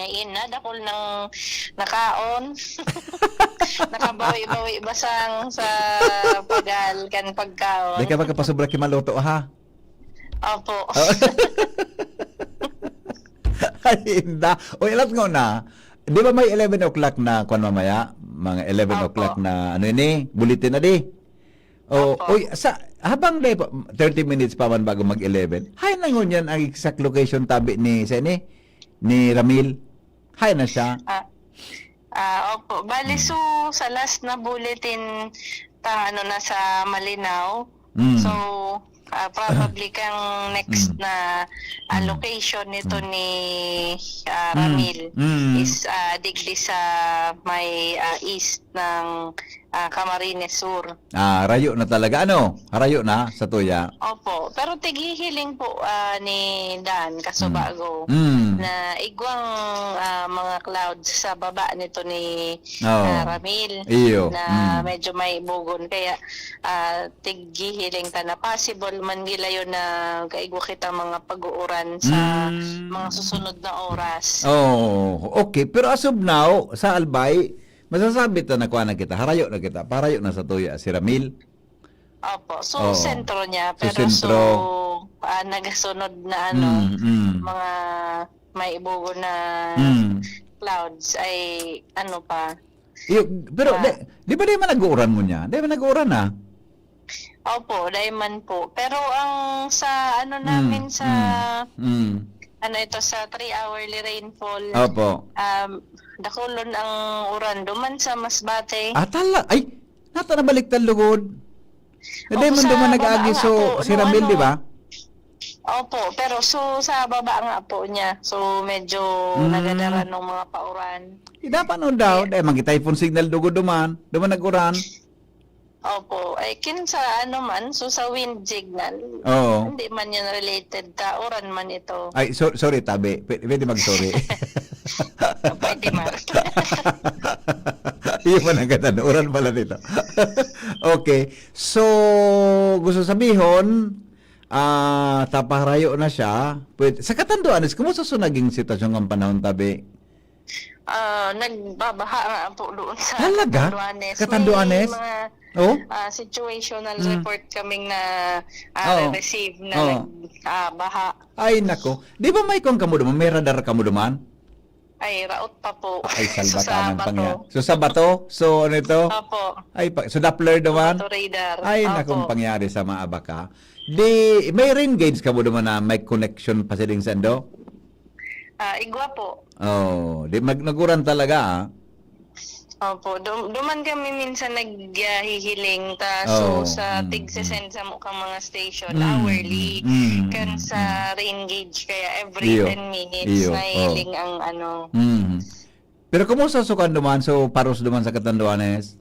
Ngayon na, dakul ng nakaon. Nakabawi-bawi basang sa pagal kan pagkaon. Di ka magkapasobra ki maluto, ha? Opo. Oh. Ay, inda. Uy, alat nga na. Di ba may eleven o'clock na, kwan mamaya? Mga eleven Opo. o'clock na, ano ini? Bulletin na di? Oh, Opo. Uy, sa, habang day pa, thirty minutes pa man bago mag-eleven, hay na ngunyan ang exact location tabi ni, sa ni, ni Ramil? Hay na siya? Ah, ah, opo. Bali, Hmm. so, sa last na bulletin, ta, ano, nasa Malinao. Hmm. So, ah, probably kang next Hmm. na, ah, Hmm. location nito Hmm. ni, ah, Hmm. Ramil Hmm. is, ah, digdi sa may, ah, east ng, ah, Camarines Sur. Ah, rayo na talaga. Ano? Rayo na sa tuya? Opo. Pero tighihiling po, ah, ni Dan Kasubago Mm. na igwang, ah, mga clouds sa baba nito ni, Oo. ah, Ramil Iyo. na Mm. medyo may bugon. Kaya, ah, tighihiling ta na possible man gilayon na kaigwa kita mga pag-uuran sa Mm. mga susunod na oras. Oh, okay. Pero as of now, sa Albay, masasabi ta na kuha na kita, harayo na kita, parayo na sa tuya si Ramil. Opo. So, Oo. sentro niya, So, pero sentro. so, ah, nagasunod na ano, Mm, mm. mga may ibugo na Mm. clouds ay ano pa. Iyo, pero Ah. di, di ba di man nag-uuran mo niya? Di man nag-uuran, ah? Opo, dai man po. Pero ang sa ano Mm, namin sa, mm, mm. ano ito, sa three hourly rainfall, Opo. um, dakulon ang uran duman sa Masbate. Ah, tala-, ay, nata nabaliktad lugod. Na Opo, dai man sa duman nag-agi baba nga so, po, si no, Ramil, ano, di ba? Opo, pero so, sa baba nga po niya. So, medyo Mm. nagadara ng mga pauran. Eh, dapat no daw, Eh, dai man kita phone signal dugo duman. Duman nag-uran. Opo. Ay, kin sa ano man, so sa wind signal, Oo. hindi man yan related ta, uran man ito. Ay, so-, sorry, tabi. Pwe-, pwede mag-sorry. Pwede man. Iyo man ang katanuran pala nito. Okay. So, gusto sabihon, ah, tapaharayo na siya. Pwede, sa Catanduanes, kumusta so naging sitwasyon ng panahon, tabi? Ah, nagbabaha nga po doon sa Talaga? Catanduanes. Catanduanes? May mga, Oh? ah, situational Mm. report kaming na, ah, Oo. receive na Oo. nag-, ah, baha. Ay, nako. Di ba may kwan kamo duman? May radar kamo duman? Ay, raot pa po. Ay, So, sa salbatanan pang bato. yan. So, sa bato? So, ano ito? Opo. Ay, pa, so, Doppler duman? Bato radar. Ay, Opo. nakong pangyari sa maabak ka. Di, may rain gauge kamo duman na may connection pa siling sando? Ah, igwa po. Oh, di mag-, naguran talaga, ah. Opo, dum-, duman kami minsan naghihiling ta, so Oo, sa mm, tig-sesend mm. sa mo kang mga station, Mm, hourly, mm, mm, kan mm, sa mm. rain gauge, kaya every Iyo, ten minutes iyo, nahihiling oh. ang ano. Mm. Pero kumusta so kan duman, so paros duman sa Catanduanes?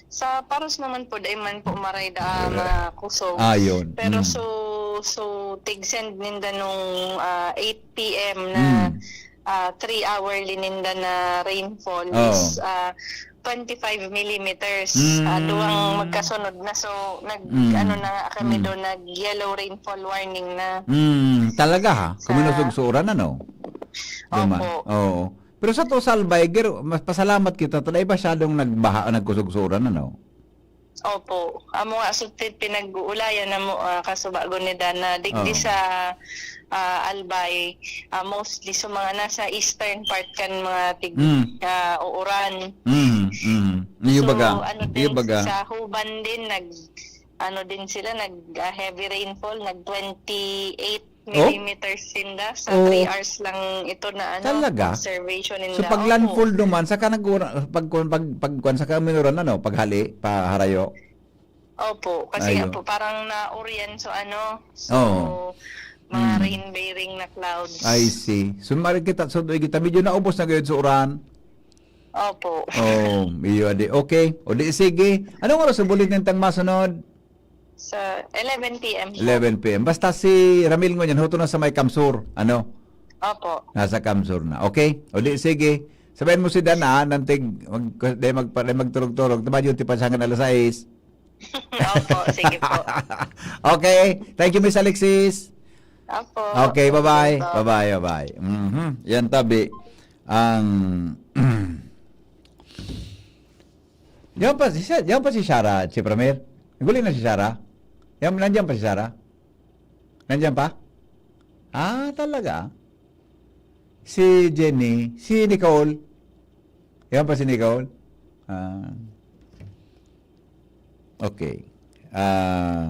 Sa paros naman po, dai man po maray da Ah, na kusog. ah, yun. Pero Mm. so, so, tig-send ninda nung, ah, eight P M na, Mm. ah, three hourly ninda na rainfall is, Oo. ah, twenty-five millimeters. Ah, Mm. duwang magkasunod na. So, nag-, Mm. ano na nga kami Mm. doon, nag-yellow rainfall warning na. Mm, talaga ha? Sa Kuminusog sa uran, ano? Duman. Opo. Oo. Pero sa to, Salvay, gir-, mas pasalamat kita, ta dai masyadong nagbaha, nagkusog sa uran, ano? Opo. Amo nga, so, ti-, pinag-uulayan na mo, ah, kasubagon ni Dan na digdi Oo. sa, ah, Albay, ah, mostly sa mga nasa eastern part kan mga tig-, Mm. ah, uuran. Mm, mm. Iyo So, baga. ano Iyo din, baga. sa Huban din, nag-, ano din sila, nag, ah, heavy rainfall, nag twenty-eight Oh? millimeters sinda sa Oh. three hours lang ito na, ano, Talaga? observation So, ninda. pag Opo. landfall naman, saka nag-ura-, pag, pag, pag, kwan, saka minuran, ano, paghali, paharayo? Opo, kasi Ayo. nga po, parang na-orient, so, ano, so, Oo. mga Mm. rain-bearing na clouds. I see. So, mari kita, so, doy kita, medyo naubos na gayud sa uran. Opo. Oh, iyo, adi. Okay. O di, sige. Anong oras ang bulletin tang masunod? Sa eleven P M po. Eleven P M. Basta si Ramil ngunyan, huto na sa may Kamsur. Ano? Opo. Nasa Kamsur na. Okay? O di, sige. Sabihin mo si Dan, ah, nantig, mag, di magpa-, di magturog-turog. Tama, duty pa siya hanggang alas sais. Opo, sige po. Okay. Thank you, Miss Alexis. Opo. Okay, bye-bye. Sige po. Bye-bye, bye-bye. Mhm. Yan, tabi. Ang Yan pa si Sha-, yan pa si Shara at si Pramer. Naguli na si Shara? Yan, nandiyan pa si Shara? Nandiyan pa? Ah, talaga? Si Jenny, si Nicole. Yan pa si Nicole? Ah. Okay. Ah,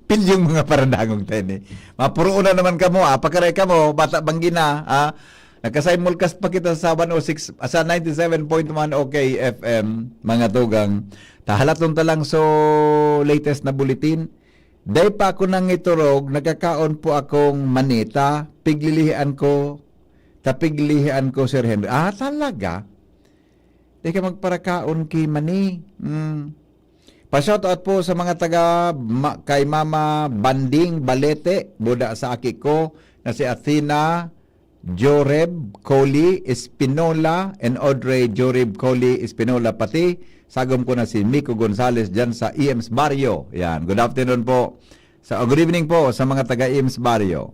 Pilyong mga paradangog tayo ni. Mapuroon na naman kamo, ah. Pakaray kamo, bata banggi na, ah. Nagkasimulcast pa kita sa one oh six, sa ninety-seven point one O K F M, mga tugang. Tahalaton ta lang so latest na bulletin. Dai pa ako nangiturog, nagkakaon po akong manita, piglilihian ko, Napiglihan ko, Sir Henry. Ah, talaga? Di ka magparakaon ki Mani. Hmm. Pa-shoutout po sa mga taga ma-, kay Mama Banding Balete, buda sa aki ko na si Athena Joreb Coley Espinola and Audrey Joreb Coley Espinola, pati sagom ko na si Miko Gonzales dyan sa E M's Barrio. Yan. Good afternoon po. Sa, oh, good evening po sa mga taga E M's Barrio.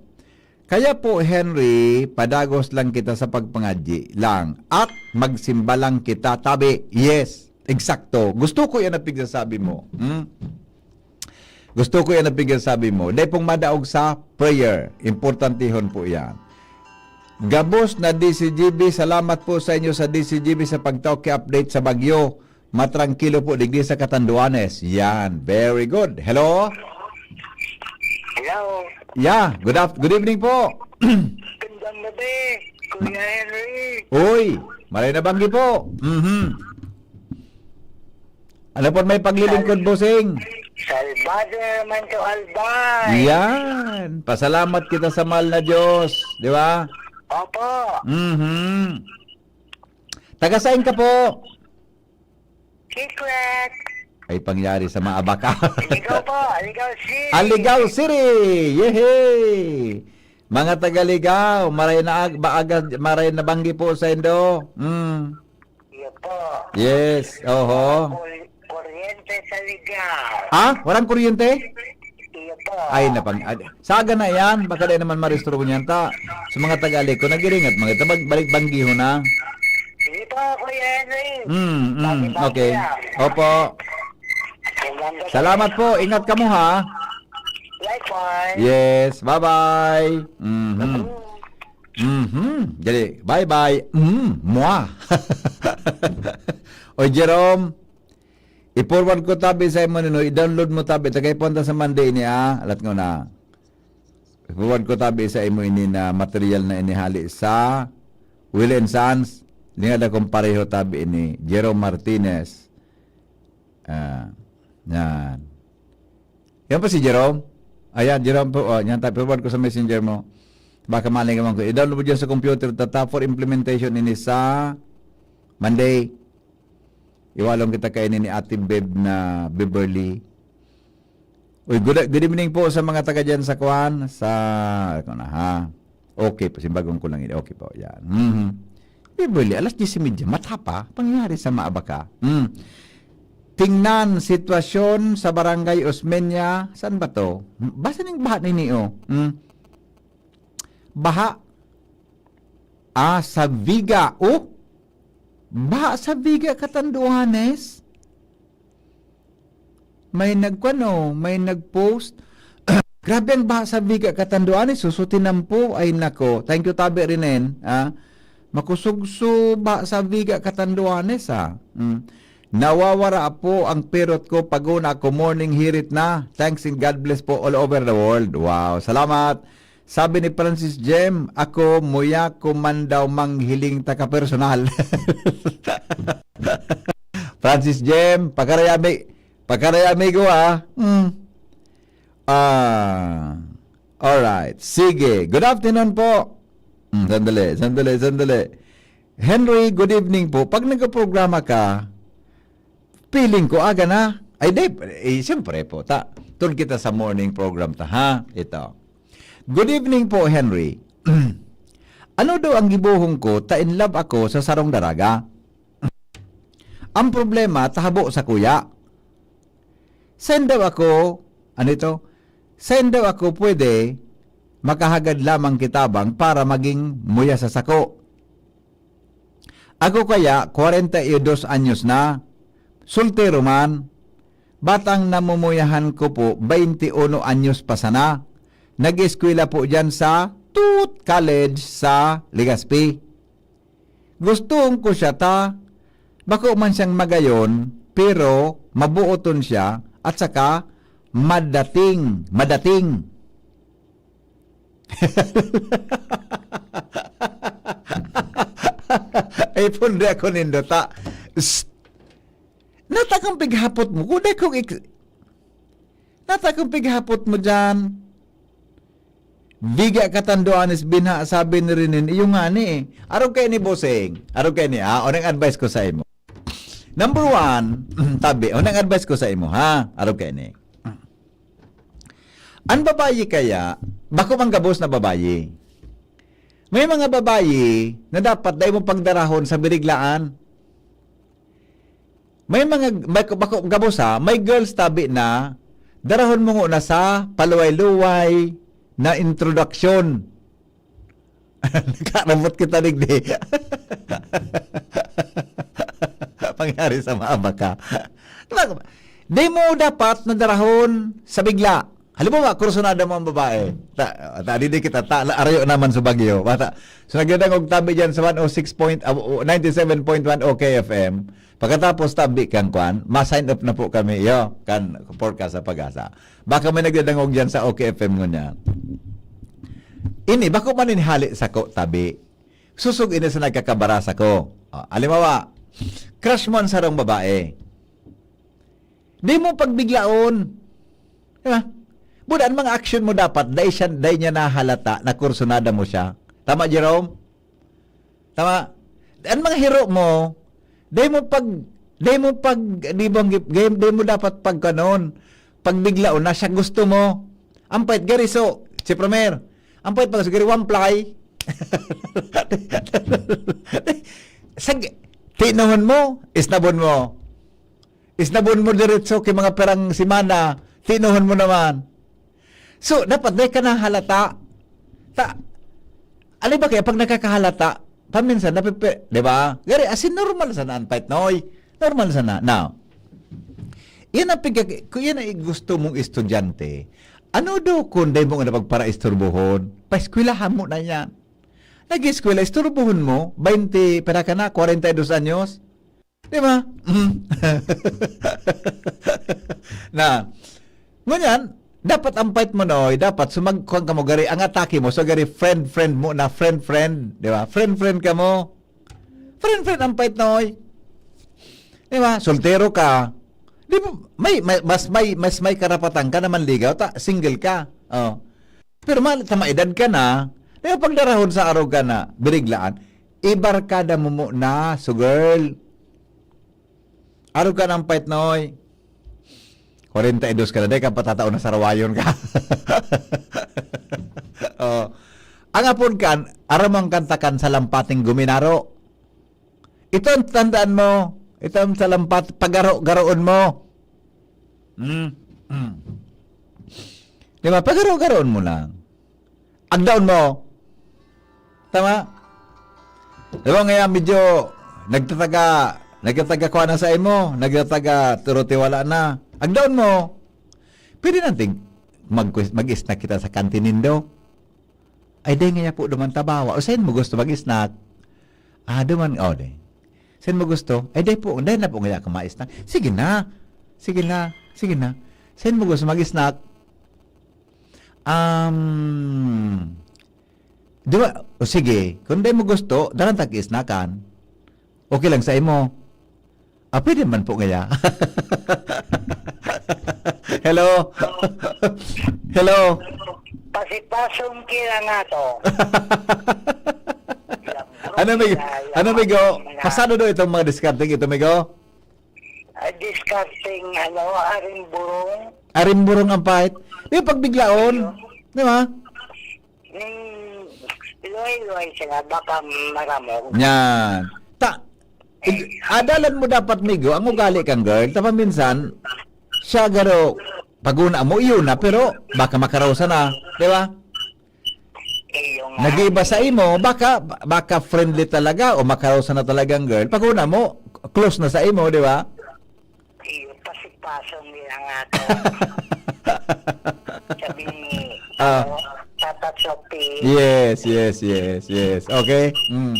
Kaya po, Henry, padagos lang kita sa pagpangadyi lang at magsimba lang kita, tabi. Yes, eksakto. Gusto ko yan ang pigsasabi mo. Hmm? Gusto ko yan ang pigsasabi mo. Dai pong madaog sa prayer. Importantehon po yan. Gabos na D C G B, salamat po sa inyo sa D C G B sa pagtao ki update sa bagyo. Matrangkilo po digdi sa Catanduanes. Yan. Very good. Hello? Hello. Yeah. Good after, good evening po. Gandang gabi, Kuya Henry. Uy, maray na banggi po. Mhm. Ano po may paglilingkod, bossing? Salvador naman to Albay. Yan. Pasalamat kita sa mahal na Diyos. Di ba? Opo. Mhm. Taga saan ka po? Secret. Ay, pangyari sa maabaka. Aligaw po. Aligaw City. Aligaw City! Yehey! Mga taga Ligao, maray na ag-, baaga, maray na banggi po sa indo. Mm. Iyo po. Yes, oho. Kur- kuryente sa Ligaw. Ah, walang kuryente? Iyo po. Ay, napang ad- saga na yan, baka di naman marestro ko niyan ta. Sa mga taga Aliko, nagiringat mga ito, bag- balik banggiho na. Sige po, Kuya Henry. Mm, mm, okay. Opo. Gandang gabi. Salamat po. Ingat ka mo ha. Likewise. Yes, bye-bye. Mhm. Mhm. Jadi, bye-bye. Mm, mwa. O Jerome, i-forward ko tabi sa imo nino, i-download mo tabi, tagay punta sa Monday ni ah. Alat ko na. I-forward ko tabi sa imo ini na material na inihali sa Will and Sons. Lingad akong pareho tabi ini, Jerome Martinez. Ah, yan. Yan po si Jerome. Ayan, Jerome po. Oh, yan, forward ko sa messenger mo. Baka maling ko. I-download mo dyan sa computer. Tata for implementation ini sa Monday. Iwalong kita kayo ni Ate Beb na Beverly. Uy, good, good evening po sa mga taga dyan sa Kwan. Sa, ano na ha? Okay po, simbagon ko lang ini. Okay po, yan. Mhm. Beverly, alas diyes y media, mata pa, pangyari sa maabaka. Mm. Tingnan, sitwasyon sa Barangay Osmeña, saan ba to? Basta ning baha nini, oh. Mm. Baha. Ah, sa Viga, oh. Baha sa Viga, Catanduanes. May nagkuan, oh, may nag-post. Grabe ang baha sa Viga, Catanduanes, susuti nampo. Ay nako. Thank you, Tabi Rinen. Ah, makusugso baha sa Viga, Catanduanes, ah. Mm. Nawawara po ang pirot ko pag una ako morning hirit na. Thanks and God bless po all over the world. Wow, salamat. Sabi ni Francis Jem, ako muya ko man daw manghiling taka personal. Francis Jem, pagkarayami, pagkarayami ko ha. Hmm. Ah, alright. Sige. Good afternoon po. Hmm, sandali, sandali, sandali. Henry, good evening po. Pag nagprograma ka, feeling ko aga na. Ay, di, eh, siyempre po, ta, tun kita sa morning program ta, ha? Ito. Good evening po, Henry. Ano daw ang gibohon ko ta in love ako sa sarong daraga? Ang problema, tahabo sa kuya. Saan daw ako, ano ito? Saan daw ako pwede makahagad lamang kitabang para maging muya sa sako? Ako kaya, kwarenta y dos anyos na. Soltero man. Batang namumuyahan ko po, baynte uno anyos pa sana. Nag-eskwela po dyan sa Tut College sa Legazpi. Gustoon ko siya ta, bako man siyang magayon, pero mabuoton siya, at saka madating, madating. Ay, punde ako nindo, ta. Psst. Nata kang pighapot mo. Kuda kong ik-, nata kang pighapot mo dyan. Viga Catanduanes, binha, sabi ni Rinin, iyo nga ni eh. Arog kay ni Boseng. Arog kay ni, ah, unang advice ko sa imo. Number one, tabi, unang advice ko sa imo, ha? Arog kay ni. An babayi kaya, bako man gabos na babayi. May mga babayi na dapat dai mo pagdarahon sa biriglaan. May mga, may, bako, gabos ha, may girls tabi na darahon mo ngona sa paluway-luway na introduction. Nakarabot kita digdi. Pangyari sa mga baka. Di mo dapat na darahon sa bigla. Halimbawa, kursunada mo ang babae. Ta, ta, di, di kita, ta, arayo naman sa Baguio. Bata, so, nagdadangog tabi dyan sa one oh six point, ah, ninety-seven point one O K F M. Pagkatapos tabi kang kwan, ma-sign off na po kami, yo, kan forecast sa Pag-asa. Baka may nagdadangog dyan sa O K F M ngunyan. Ini, bako man ini hali sako, tabi. Susog ini sa nagkakabara sako. Ah, alimawa, crush mo ang sarong babae. Di mo pagbiglaon. Di ba? Buda, ang mga action mo dapat, dai siya, dai niya nahalata na kursunada mo siya. Tama, Jerome? Tama? Ang mga hiro mo, dai mo pag, dai mo pag, di bang, dai, dai mo dapat pagkanon, pagbiglaon na siya gusto mo. Ang pait, gari, so, si Premier, ang pait pag gari, one ply. Sag, tinuhon mo, isnabon mo. Isnabon mo diretso kay mga pirang semana, tinuhon mo naman. So, dapat dai ka nahalata. Ta, ali ba kaya pag nakakahalata, paminsan, napipi-, di ba? Gari, as in, normal sana ang pait, noy. Normal sana. Now, yan ang pigka-, kung yan ang gusto mong estudyante, ano do kung dai mo nga napagparaisturbuhon? Paeskwelahan mo na yan. Nag-eskwela, isturbuhon mo, baynte, pira ka na, kwarenta y dos anyos? Di ba? Mm. Na, ngunyan, dapat ang fight mo, noy, dapat sumag-, kuwan ka mo, gari, ang atake mo, so gari, friend, friend mo na, friend, friend, di ba? Friend, friend ka mo. Friend, friend ang fight, noy. Di ba? Soltero ka. Di ba, may, may, mas may, mas may karapatan ka na manligaw, ta, single ka. Oh. Pero mal-, ta maedad ka na, di ba, pagdarahon sa arog ka na, biriglaan, ibarkada mo muna, so girl. Arog ka ng pait, noy. Kwarenta y dos ka na, di ka patataon na sarawayon ka. Oh. Ang apod kan, aram ang kantakan sa lampating guminaro. Ito ang tandaan mo. Ito ang sa lampat, pagaro-garoon mo. Hmm. Hmm. Di ba? Pagaro-garoon mo lang. Agdaon mo. Tama? Di ba nga, medyo nagtataga, nagtataga kuha na sa imo, nagtataga turutiwala na. Agdaon mo. Pwede natin mag-, mag-snack kita sa kantin nindo. Ay, dai ngaya po duman tabawa. O, sain mo gusto mag-snack? Ah, duman, oh, di. Sain mo gusto? Ay, dai po, dai na po ngaya ako ma-snack. Sige na. Sige na. Sige na. Sain mo gusto mag-snack? Um, di ba? O sige, kung dai mo gusto, daran tag-snackan. Okay lang sa imo. Ah, pwede man po ngaya. Hello? Hello? Pasipasong kila nga to. Ano, Migo? Ano, Migo? Pasado daw itong mga discarding ito, Migo? Ah, discarding, ano, aring burong. Aring burong ang pait. Di ba, pagbiglaon? Di ba? Ning luway-luway sila, baka maramog. Yan. Ta, ig-, adalan mo dapat, Migo, ang ugali kang girl. Ta paminsan, siya garo, paguna mo, iyo na, pero baka makarosa na. Di ba? Iyo nga. Nag-iiba sa imo, baka, baka friendly talaga o makarosa na talagang girl. Paguna mo, close na sa imo, di ba? Iyo, pasipasong nila nga to. Sabi ni, Ah. ano, Tata Sophie. Yes, yes, yes, yes. Okay? Mm.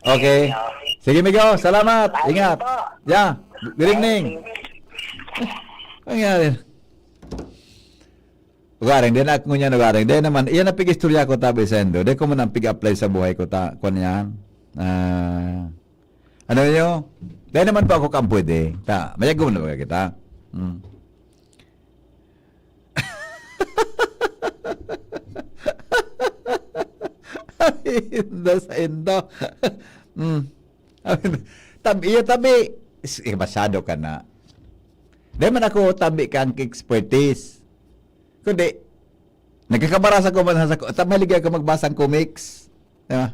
Okay. Iyo. Sige, Migo. Salamat. Bye Ingat. po. Yeah. Good evening. Ang nangyari? Ugaring, di na ako ngunyan ugaring. Di naman, iyan ang pig-istorya ko, tabi sendo. Di ko man ang pig-apply sa buhay ko, ta, kwan yan. Ah, ano nyo? Di naman po ako kang pwede. Ta, mayagom na ba kita? Hmm. Indo sa Indo. Mm. Tabi, iyo tabi. Is, eh, masyado ka na. Di man ako tabi ka ang expertise. Kundi, nagkakabarasa ko man sa ko, ta mahilig ako magbasang comics. Di ba?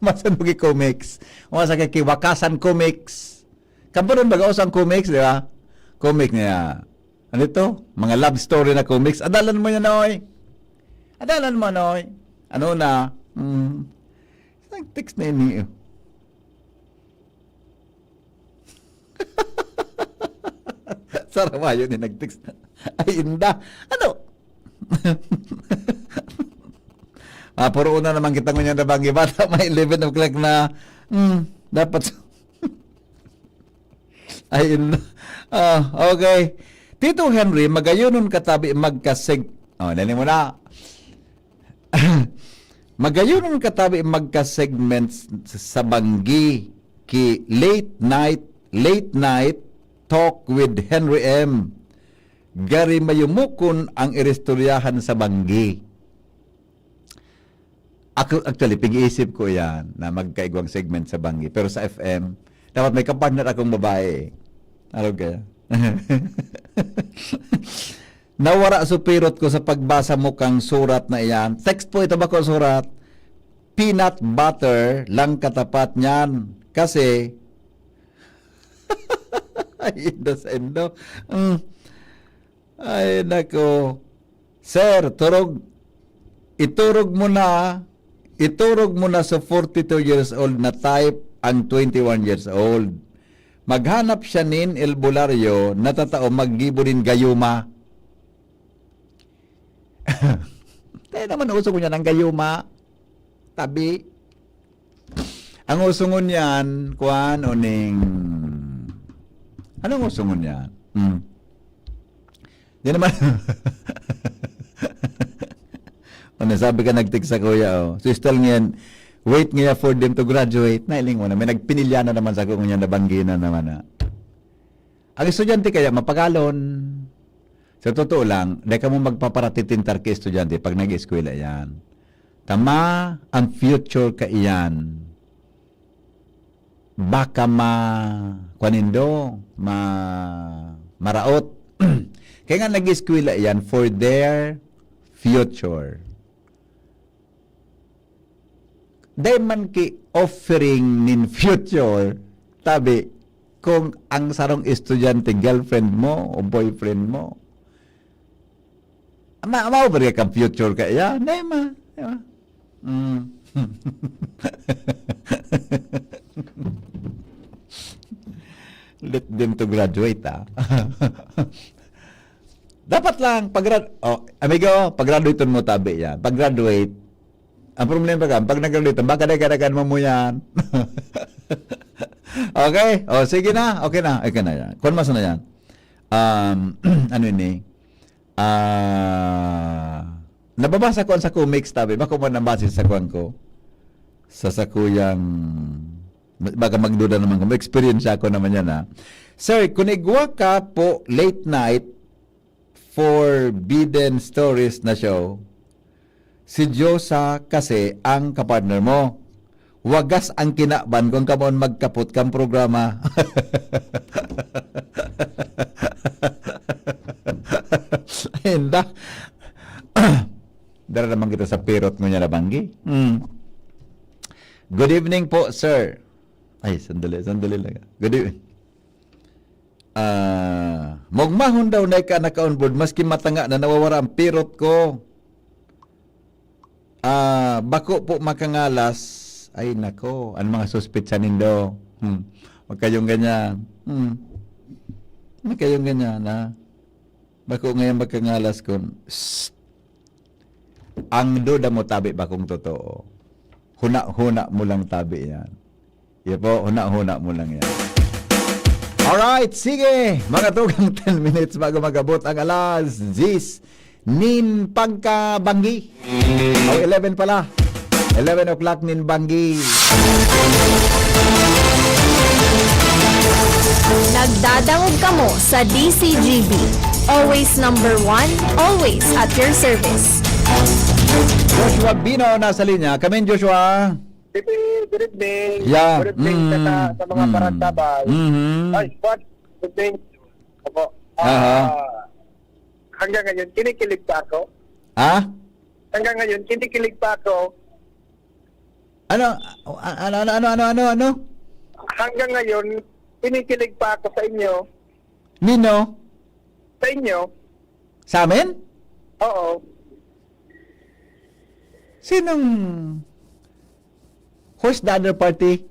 Masan mo gi comics? O sa kay Kiwakasan Comics. Kabaron baga usang comics, di ba? Comic niya. Ano ito? Mga love story na comics. Adalan mo yan, oy. Adalan mo, oy. Ano na? Mm. Nag-text na ini. Sarawayo ni nag-text na. Ay, inda. Ano? Ah, puro una naman kita ngunyan na banggi. Bata, may eleven o'clock na. Hmm, dapat. Ay, inda. Ah, okay. Tito Henry, magayonon katabi magkaseg-, oh, nani mo na. Magayonon katabi magka-segments sa banggi ki Late Night, Late Night Talk with Henry M. Gari mayumukon ang iristoryahan sa banggi. Ako, actually, pig-iisip ko yan na magkaigwang segment sa banggi. Pero sa F M, dapat may kapartner akong babae. Ano ka? Nawara so pirot ko sa pagbasa mo kang surat na iyan. Text po ito, bako surat. Peanut butter lang katapat niyan. Kasi, ay, indo sa indo. Mm. Ay, nako. Sir, turog, iturog mo na, iturog mo na sa forty-two years old na type ang twenty-one years old. Maghanap siya nin albularyo na tatao maggibo nin gayuma. Tayo naman uso ko niyan ang gayuma. Tabi. Ang uso ngunyan, kuwan, o ning, anong uso ngunyan? Hmm. Di naman. Ano, sabi ka, nag-text sa kuya, oh. So, still ngayon, wait ngayon for them to graduate. Nailing mo na, may nagpinilya na naman sa kuya na banggi na naman, ah. Ang estudyante kaya mapagalon. Sa totoo lang, dai kamo magpaparatitintar ki estudyante pag nag-eskwela yan. Tama ang future kaiyan. Baka ma-, kuwan nindo, ma-, maraot. Kaya nga nag-eskwela yan for their future. Dai man ki offering nin future, tabi, kung ang sarong estudyante, girlfriend mo o boyfriend mo, ma-, maubra kang future kaiyan, dai ma-, di ba? Mm. Let them to graduate, ah. Dapat lang, pag grad-, oh, amigo, pag-graduate mo, tabi yan. Pag-graduate, ang problema ka, pag nag-graduate, baka dai ka nag-ano mo yan. Okay? O, sige na. Okay na. Okay na yan. Kuwan mas na yan. Um, ano ini? Ah, nababasa ko sa comics, tabi. Bako man nabasa sa kuwan ko. Sa sakuyang, baga magduda naman kung may experience ako naman yan, ha. Sir, kung igwa ka po late night, Forbidden Stories na show, si Diyosa kasi ang kapartner mo. Wagas ang kinaban kung kamo an magkapot kan programa. Inda. Dara naman kita sa pirot ngunyan na banggi. Mm. Good evening po, sir. Ay, sandali, sandali lang. Good evening. Ah, maogmahon daw na ika naka-onboard, maski matanga na nawawara ang pirot ko. Ah, bako po makangalas. Ay, nako, ang mga suspetsa nindo. Hmm. Huwag kayong ganyan. Hmm. Huwag kayong ganyan, ha? Bako ngayon makangalas kun, ang duda mo, tabi, bakong totoo. Huna-huna mo lang, tabi, yan. Yan po, huna-huna mo lang yan. Alright, sige. Mga tugang ten minutes bago mag-abot ang alas diyes nin pagkabanggi. O, eleven pala. Eleven o'clock nin banggi. Nagdadangog kamo sa D C G B. Always number one, always at your service. Joshua Bino nasa linya. Come in, Joshua. Good evening. Yeah. Good evening sa, Mm. sa mga Mm. Parantabay. Mhm. Ay, what? Good evening. Opo. Aha. Ah, hanggang ngayon, kinikilig pa ako. Ha? Hanggang ngayon, kinikilig pa ako. Ano? A-, ano, ano, ano, ano, ano, ano? Hanggang ngayon, kinikilig pa ako sa inyo. Nino? Sa inyo. Sa amin? Oo. Sinong, who's the other party?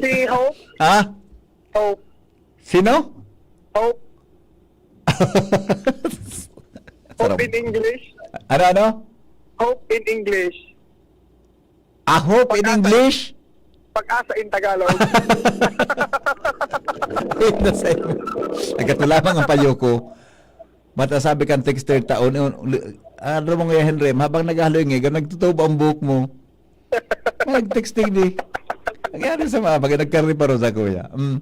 Si Hope. Ha? Hope. Sino? Hope. Sarap. Hope in English. Ano, ano? Hope in English. A hope in Pag-asa. English? Pag-asa in Tagalog. Ay, nasa iyo. Nagkatulamang ang payo ko. Mata sabi kan texter ta, un-, un-, uli-, ano mo nga, Henry, habang naghahaloy nga, nagtutubo ang buhok mo. Ay, nag-texting di. Nangyari sa mga bagay, nagkareparo sa kuya. Mm.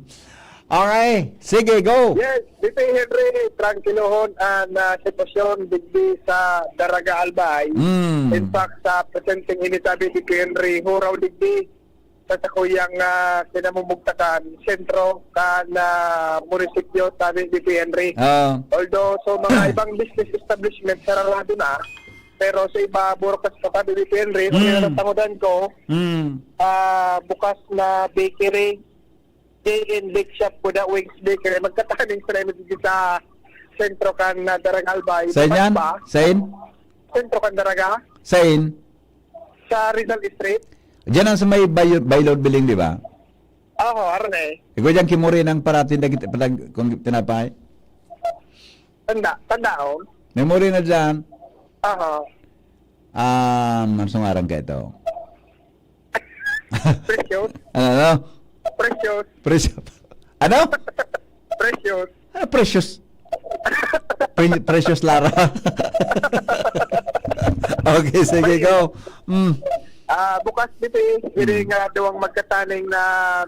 Okay, sige, go. Yes, dito Henry, trangkilohon ang, ah, sitwasyon digdi sa Daraga Albay. Mm. In fact, sa presenteng init, sabi ni Henry, huraw digdi sa sakuyang, ah, kinamumugtakan, sentro kan, ah, munisipyo, sabi ni Henry. Ah. Although, so mga ibang business establishment, sarado na, pero sa iba, bukas pa, sabi ni Henry, kung Mm. natatangodan ko, Mm. ah, bukas na bakery, J and Bake Shop with a Wings Bakery. Magkataning sa namin dito sa sentro kan, ah, Daraga Albay. Sain Bukas yan? pa. Sain? Sentro kan Daraga. Sain? Sa Rizal Street. Diyan ang sa may Bayo-, Baylor Building, di ba? Oho, aron eh. Ikaw diyan, kimuri ng parating dagit, palag-, kung tinapay? Tanda, tanda, oh. Memory na diyan. Oho. Um, ano sa ngaran ka ito? Precious. Ano, ano? Precious. Precious. Ano? Precious. Ah, Precious. Pre-, Precious Lara. Okay, sige, go. Mm. Ah, bukas dito eh, Mm. Iri nga duwang magkataning na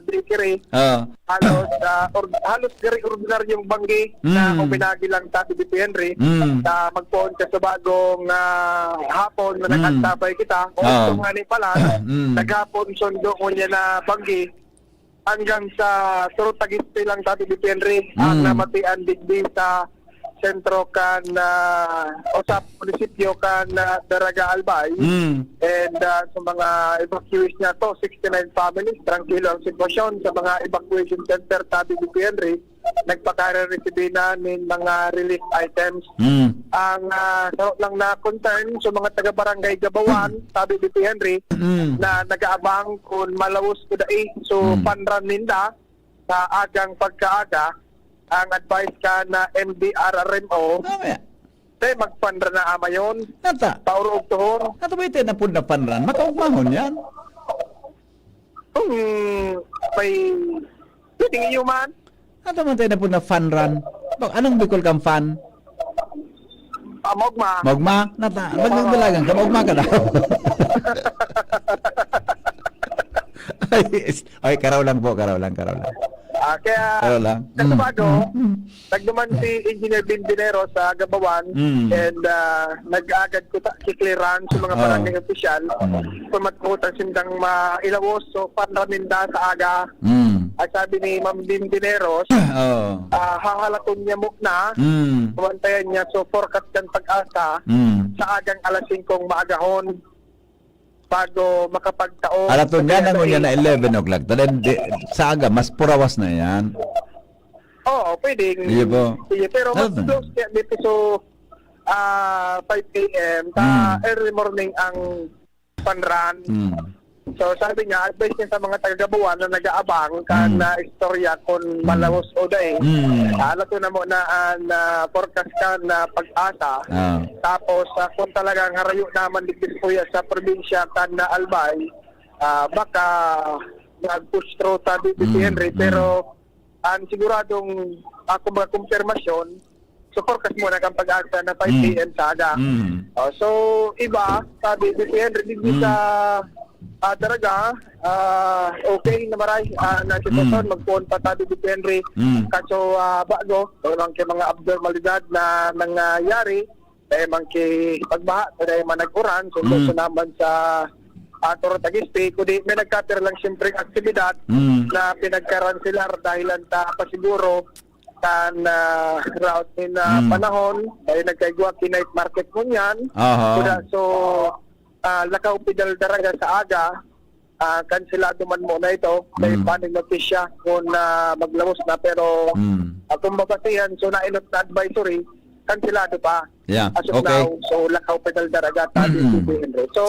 bakery. Ah. Halos, ah, or-, halos gari ordinaryong banggi na Mm. kung binagi lang sa T V P Henry, Mm. na magpoon ka sa bagong, ah, hapon na Mm. nag-antabay kita. O Ah. ito nga ni pala, Mm. naghapon sundo ngunyan na banggi. Hanggang sa Surutagiste lang, Tati Henry, ang Mm. namatian digdi sa sentro kan, ah, o sa munisipyo kan, ah, Daraga Albay. Mm. And, ah, sa mga evacuees niya to, sixty-nine families, trangkilo ang sitwasyon sa mga evacuation center, Tati Henry. Nagpakare-resibi na nin mga relief items. Mm. Ang, ah, saro lang na concern sa mga taga-barangay Gabawan, sabi ni Henry, Mm. na nag-aabang kun malawos o dai. So, Mm. panran ninda sa agang pagkaaga, ang advice kan M D R R M O, Tama yan. te, magpanran na ama yon. Nata. Paurog tuhon. Nata ba ito na pud na panran? Makaugmahon yan. Kung may pwedeng iyo man. Ato man tayo na po na fan run. Ba, anong Bicol kang fan? Ah, Mogma. Mogma? Nata, magdalagan ka, Mogma ka daw. Ay, is-, ay, karaw lang po, karaw lang, karaw lang. Ah, kaya, Karaw lang. sa Mm. Sabado, Mm. Mm. nagduman si Engineer Bin Dinero sa Gabawan Mm. and, ah, nag-aagad ko ta-, si clearance sa mga Oo. barangay opisyal. Mm. Kung matutang sindang mailawos, so, panraminda sa aga. Mm. At sabi ni Ma'am Din Dineros, Oo. ah, hahalaton niya muna, Mm. kumantayan niya, so forecast ng pag-asa, Mm. sa agang alas singkong maagahon, bago makapagtao. Halaton niya Kaya na ngunyan na eh, eleven o'clock. Talagang di, sa aga, mas purawas na yan. Oo, pwedeng. Iyo po. Iyo, pero mas Halaton. close niya dito, so, ah, five A M, sa Mm. early morning ang panran. Mm. So, sabi niya, advice niya sa mga taga-Gabuan na nag-aabang kan Mm. na istorya kung Mm. malawos o dai. Mm. Ah, lato na mo na ang, ah, forecast kan na pag-asa. Ah. Tapos, ah, kung talagang harayo naman digdi kuya sa probinsya kan na Albay, ah, baka mag-push through sa D P P Henry, Mm, mm. pero ang siguradong, ah, kumbaga, kumpirmasyon, so forecast muna kang pag-asa na five Mm. A M sa aga. Mm. Oh, so, iba, sabi ni Henry, digdi Mm. sa Ah, talaga, ah, okay na maray, ah, na sitwasyon, Mm. magpoon pa tabi, Depende. Mm. Kaso, ah, bago, walang kay mga abnormalidad na nangyayari, dahil man kay pagbaha, dahil man nag-uran, so, Mm. so naman sa, ah, Toro Taguispe, kundi may nagkapira lang siyempre aktibidad Mm. na pinagkaransilar dahilan ta pasiguro kan, ah, route in, ah, Mm. panahon, dahil nagkaigwa ki night market ngunyan. Aha. Kuda, so, ah, Lakaw Pedal Daraga sa aga, ah, kanselado man muna ito. May Mm. panig notisya kung, ah, maglabos na, pero Mm. akong mabasihan, so nainot na advisory, kanselado pa. Yeah, As of okay. now, so Lakaw Pedal Daraga, tabi Mm. si Henry. So,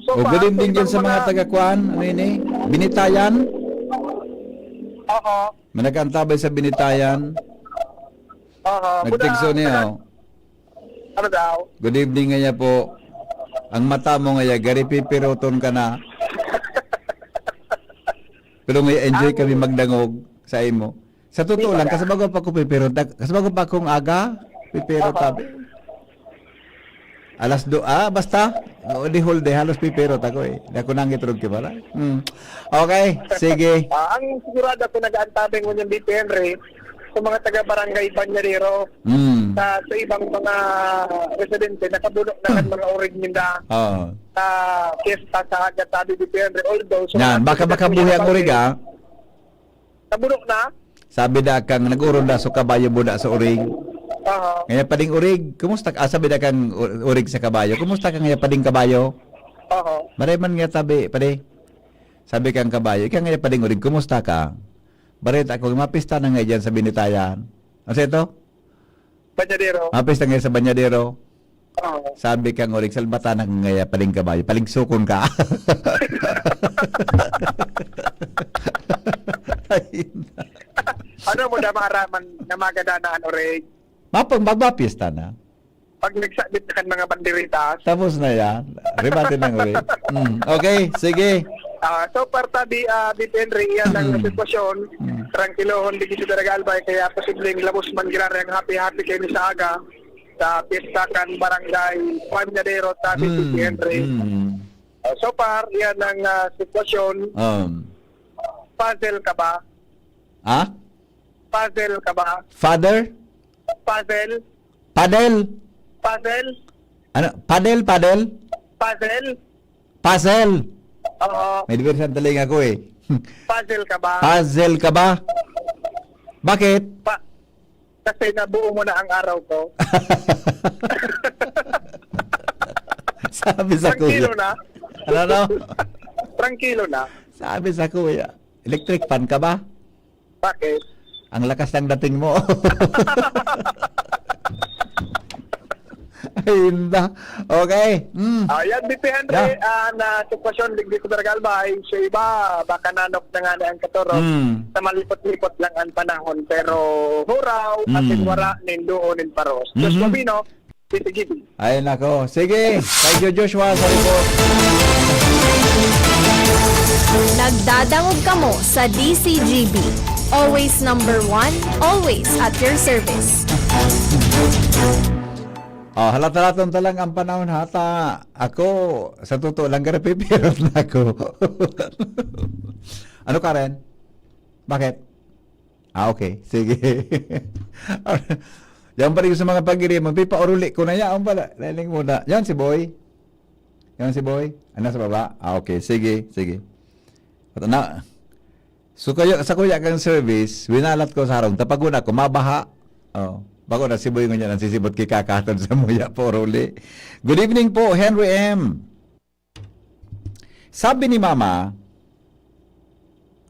so O, far, good evening sa dyan sa ibang mga mga taga-kuan. Ano yun eh? Binitayan? Oho. May nag-antabay sa Binitayan. Oho. Nagtigso Buda, niya, buda. oh. Ano daw? Good evening ngaya po. Ang mata mo ngaya, gari pipiroton ka na. Pero may enjoy Ang kami magdangog sa imo. Sa totoo Di ba lang, na? Kasi bago pa ko pipirot, kasi bago pa akong aga, pipirot Aha. tabi. Alas do, ah, basta, o, the whole day, halos pipirot ako eh. Di ako nangitrog ki balay. Hmm. Okay, sige. Ah, ang sigurado ako nag-aantabay ngunyan dito, Henry, sa mga taga-barangay Banyadero, Hmm. sa, sa ibang mga residente, nakabunok na kan mga orig ninda Oo. sa fiesta sa Hagat Tabi dito, Henry. Although, so, Yan, baka makabuhi ang orig, ah. Nabunok na? Sabi da kang nag-uron da so kabayo buda sa urig. Aha. Ngaya pa ding urig, kumusta ka? Ah, sabi da kang u-, urig sa kabayo, kumusta ka ngaya pa ding kabayo? Aha. Maray man nga tabi, pare. Sabi kang kabayo, ikaw ngaya pa ding urig, kumusta ka? Bareta ko, mapista na nga dyan sa Binitayan. Ano sa ito? Banyadero. Mapista nga sa Banyadero. Oo. Sabi kang urig, salbatanak ngaya pa ding kabayo, paligsukon ka. Ay, Ano mo na maaraman na magada na ano, Ray? Mapang magmapista na. Pag nagsabit na kan mga banderitas. Tapos na yan. Rebate ng ulit. Mm. Okay, sige. Ah, so, para tabi, ah, Bit Henry, iyan ang Mm. sitwasyon. Mm. Trankilohon, digdi sa Daraga Albay, kaya posibleng labos man grabe ang happy-happy kayo sa aga sa piyesta kan Barangay Panyadero, tabi, Mm. Bit Henry. Mm. Ah, so far, iyan ang, ah, sitwasyon. Um. Puzzle ka ba? Ha? Puzzle ka ba? Father? Puzzle. Padel? Puzzle. Ano? Padel, padel? Puzzle. Puzzle. Oo. May diversion taling ako eh. Puzzle ka ba? Puzzle ka ba? Bakit? Pa-, kasi nabuo mo na ang araw ko. Sabi sa Tranquilo kuya. na. Ano, no? Tranquilo na. Sabi sa kuya, "Electric fan ka ba?" Bakit? Ang lakas ng dating mo. Ay, inda. Okay. Mm. Ah, yan, Bipi Henry, Yeah. ah, na sitwasyon, digdi sa Barangay Albay, sa iba, baka nanok na nga na ang katorog, Mm. sa malipot-lipot lang ang panahon, pero huraw, Mm. asin wara, nin duo, nin paros. Diyos Mhm. mabino, Sige, sige. Ay, nako. Sige. Thank you, Joshua, sa report. Nagdadangog kamo sa D C G B. Always number one, always at your service. Oh, halat-halaton ta lang ang panahon, ha, ta ako, sa totoo lang, garapipirot na ako. Ano, Karen? Bakit? Ah, okay. Sige. Yan pa rin sa mga pag-iri mo. Pipauruli ko na yan pala. Laling muna. Yan si Boy. Yan si Boy. Ano sa baba? Ah, okay. Sige, sige. At na, so kayo, sa kuya kang service, winalat ko sa harong. Tapaguna ko, mabaha. Oh, bako na si Boy ngunyan ang sisibot kay kakaton sa muya, pauruli. Good evening po, Henry M. Sabi ni Mama,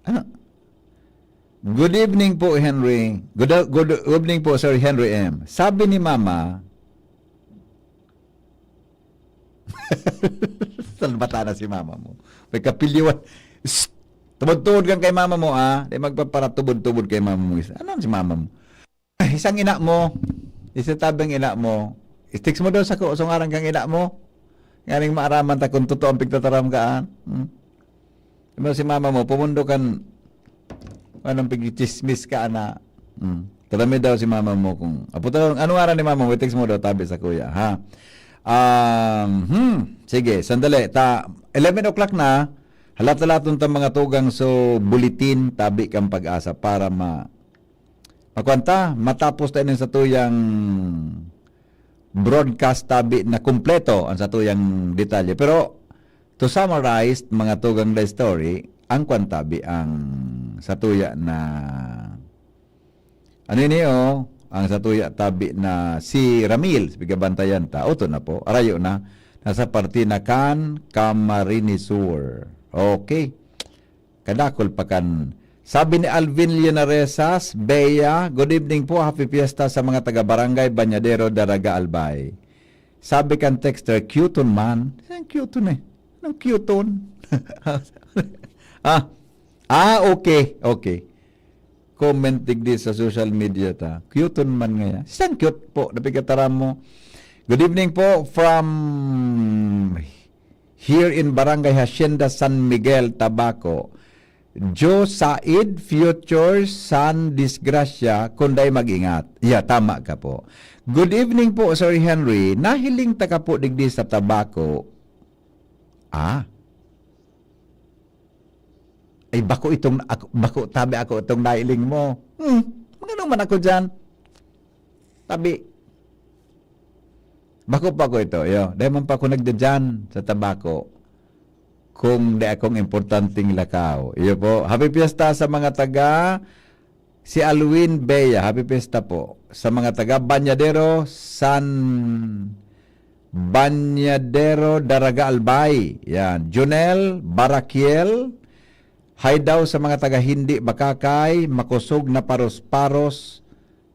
ano? Good evening po, Henry. Good, good evening po, Sir Henry M. Sabi ni Mama, salbata na si Mama mo. May kapiliwan. Shh! Tubod-tubod kang kay Mama mo, ah. Di magpaparatubod-tubod kay Mama mo. Ano si Mama mo? Isang ina mo, isa tabing ina mo, i-text mo daw sa ko, sa ngaran kang ina mo. Nganing maaraman ta kung totoo ang pigtataram ka, ah. Hmm? Mo si mama mo, pumundo kan, anong pigchismis ka, ana. Hmm. Tarami daw si mama mo kung, apo, ano ngaran ni mama mo, i-text mo daw, tabi sa kuya, ha? Um, hmm, sige, sandali. Ta, eleven o'clock na, Lat-alaton ta mga tugang, so bulletin tabi kan Pag-asa para ma makuan ta, matapos ta nin satuyang broadcast tabi na kumpleto ang satuyang detalye. Pero to summarize, mga tugang, the story, ang kuan tabi ang satuya na ano ini, oh? Ang satuya tabi na si Ramil, pigabantayan ta. Oto na po, arayo na. Nasa parte na kan Camarines Sur. Okay. Kadakol pa kan. Sabi ni Alvin Linaresas, Bea, "Good evening po, happy fiesta sa mga taga-barangay Bañadero, Daraga, Albay." Sabi kan texter, "Cute man." Saan cute eh? Anong cute? Ah, ah, okay, okay. Comment digdi sa social media ta. Cute man ngaya. Saan cute po? Napigataram mo. Good evening po from here in Barangay Hacienda San Miguel, Tabaco. Josaid, future son, disgrasya, kunday mag-ingat. Yeah, tama ka po. Good evening po, Sir Henry. Nahiling ta ka po digdi sa Tabaco. Ah. Ay, bako itong, ako, bako, tabi ako itong nailing mo. Hmm, magano man ako dyan? Tabi. Bako pa ko ito, yo. Dahil man pa ako nagdadyan sa Tabaco. Kung di akong importanteng lakaw. Iyo po. Happy Fiesta sa mga taga si Alwin Bea. Happy Fiesta po. Sa mga taga Bañadero, San Bañadero, Daraga, Albay. Yan. Junel Barakiel. Hi daw sa mga taga Hindi, Bakakay, makusog na paros-paros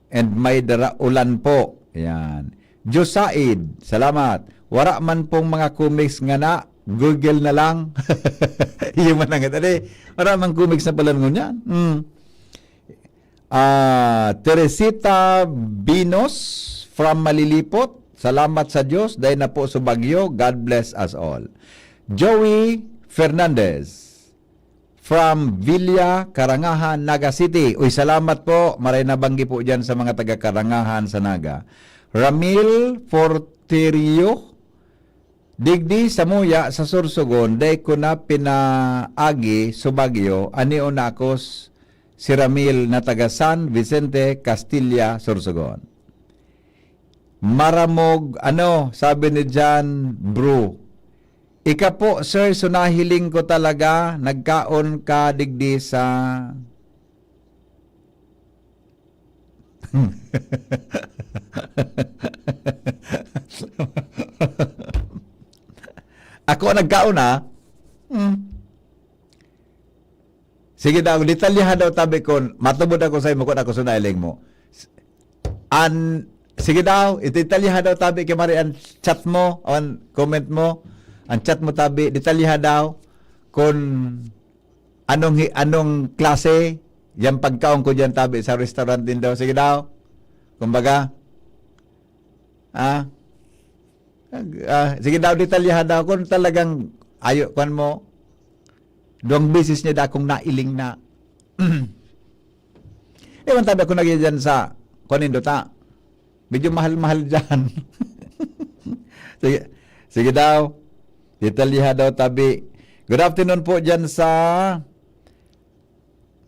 and may dara ulan po. Yan. Josaid, salamat. Wara man pong mga comics ngana, Google na lang. Iyo man ang ito. Wara man comics na pala ngunyan. Hmm. Ah, Teresita Binos from Malilipot. Salamat sa Diyos, dahil na po sa bagyo. God bless us all. Joey Fernandez from Villa Karangahan, Naga City. Uy, salamat po. Maray na banggi po dyan sa mga taga Karangahan sa Naga. Ramil Forterio, digdi sa Muya, sa Sorsogon, dai ko na pinaagi sa bagyo, ani o nakos si Ramil na taga San Vicente, Castilla, Sorsogon. Maramog, ano, sabi ni John Bru. Ika po, sir, so nahiling ko talaga, nagkaon ka digdi sa Ako ang nagkaon, ha? Hmm. Sige daw, detalyahan daw tabi kon matubod ako sa imo, kun ako so nailing mo. An, sige daw, idetalyahan daw tabi kay Mari an chat mo, o an comment mo, an chat mo tabi, detalyahan daw kun anong hi-, anong klase yang pagkaon ko diyan tabi sa restaurant din daw. Sige daw. Kumbaga, ah, ah, sige daw, detalyahan daw kung talagang ayo, kwan mo, duwang beses niya da akong nailing na. Ewan tabi ako nagyan dyan sa, kwan nindo ta. Medyo mahal-mahal dyan. Sige, sige daw. Detalyahan daw tabi. Good afternoon po dyan sa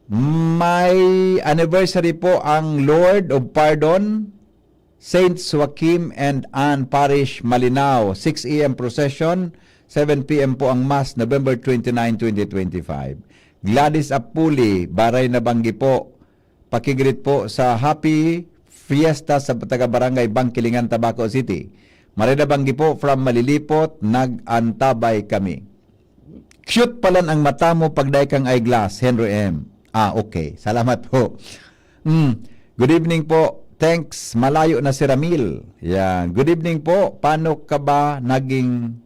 may anniversary po ang Lord of Pardon, Saints Joaquim and Anne Parish, Malinao. Six A M procession, seven P M po ang Mass, November twenty-nine, twenty twenty-five. Gladys Apuli, Baray Nabanggi po. Pakigreet po sa Happy Fiesta sa taga Barangay Bangkilingan, Tabaco City. Maray Nabanggi po from Malilipot, nag-antabay kami. Cute palan ang mata mo pag dai kang eyeglass, Henry M. Ah, okay. Salamat po. Mm. Good evening po. Thanks. Malayo na si Ramil. Yan. Good evening po. Paano ka ba naging...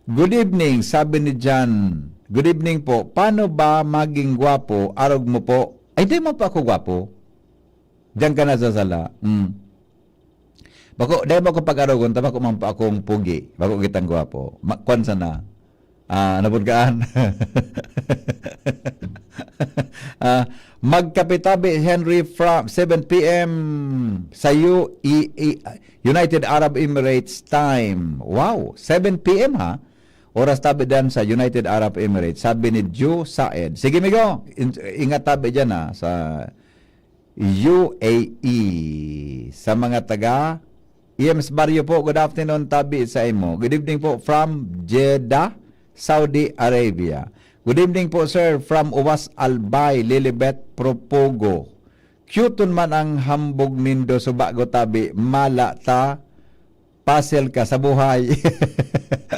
Good evening, sabi ni Jan. Good evening po. Paano ba maging gwapo? Arog mo po. Ay, di mo pa ako gwapo. Diyan ka na sa sala. Mm. Bako, dai mo ako pag-arogon, ta bako man pa akong pugi. Bako kitang gwapo. Ma-, kwan sana. Ah, napod kaan? Ah, magkape tabi, Henry, from seven P M sa U-, i-, i-, United Arab Emirates time. Wow, seven P M ha? Oras tabi dan sa United Arab Emirates, sabi ni Joe Saed. Sige, migo, in-, ingat tabi dyan, ha, sa U A E. Sa mga taga E M's Barrio po, good afternoon, tabi sa imo. Good evening po from Jeddah, Saudi Arabia. Good evening po, sir, from Uwas Albay, Lilibet Propogo. Cute man ang hambog nindo, subago tabi, mala ta, pasel ka sa buhay.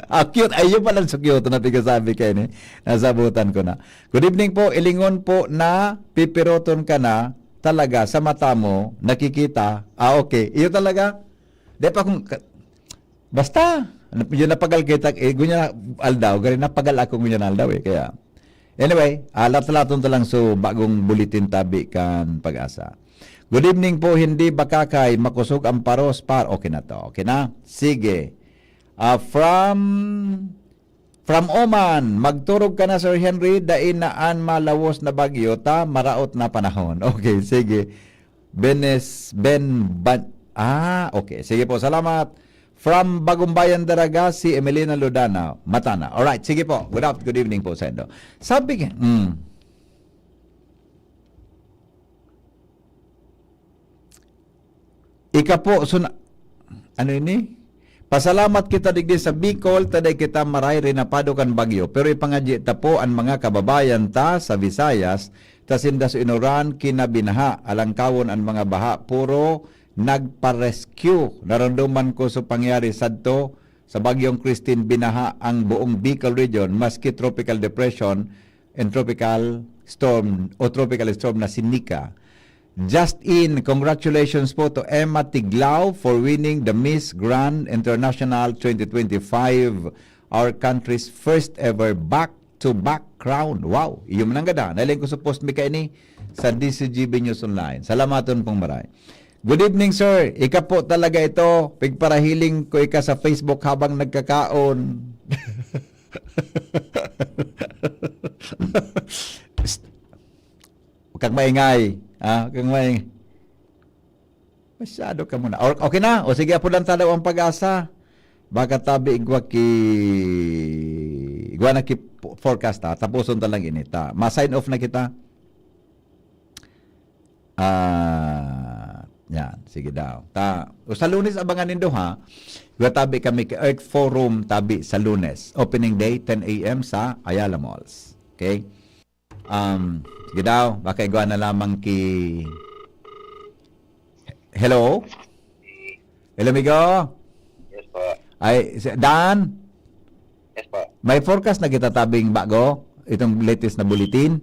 Ah, cute. Ay, yun pala so cute na pigasabi kayo ni. Nasabutan ko na. Good evening po. Ilingon po na pipiroton ka na talaga sa mata mo, nakikita. Ah, okay. Iyo talaga. Di pa kung... ka- Basta, yun napagal kita, eh, gunya aldaw, gari napagal ako gunya aldaw eh. Kaya, anyway, ah, lat-laton ta lang so bagong bulletin tabi kan Pag-asa. Good evening po, hindi ba kakay makusog ang paros par? Okay na to, okay na? Sige. Ah, from, from Oman, magturog ka na, Sir Henry, dai na an malawos na bagyo, ta maraot na panahon. Okay, sige. Benes, Ben, Ban, ah, okay. Sige po, salamat. From Bagumbayan, Daraga, si Emelina Lodana, Matana. Alright, sige po. Good afternoon, good evening po sa inyo. Sabi ka, mm, ika po, suna-, ano ini? Pasalamat kita digdi sa Bicol, ta dai kita maray rinapado kan bagyo. Pero ipangadyi ta po an mga kababayan ta sa Visayas, ta sinda so inuran, kinabinaha. Alangkawon an mga baha, puro nagpa-rescue. Narandoman ko so pangyari sadto sa Bagyong Christine, binaha ang buong Bicol Region, maski tropical depression and tropical storm o tropical storm na si Nika. Just in, congratulations po to Emma Tiglao for winning the Miss Grand International twenty twenty-five, our country's first ever back-to-back crown. Wow! Iyo man ang gada. Nailing ko sa post mi kaini sa D C G B News Online. Salamaton pong maray. Good evening, sir. Ika po talaga ito. Pigparahiling ko ika sa Facebook habang nagkakaon. Psst. Huwag kang maingay. Ha? Huwag kang maingay. Masyado ka muna. O, okay na. O sige, apo lang talaw ang Pag-asa. Baka tabi igwa ki, igwa na ki forecast, ha. Tapuson ta lang ini, ta. Ma-sign off na kita. Ah, yan. Sige daw. Ta, o sa Lunes, abangan nindo, ha. Igwa tabi kami ki Earth Forum tabi sa Lunes. Opening day, ten A M sa Ayala Malls. Okay? Um, sige daw, baka igwa na lamang ki... Hello? Hello, amigo? Yes po. Ay, si Dan? Yes po. May forecast na kita tabing bago? Itong latest na bulletin?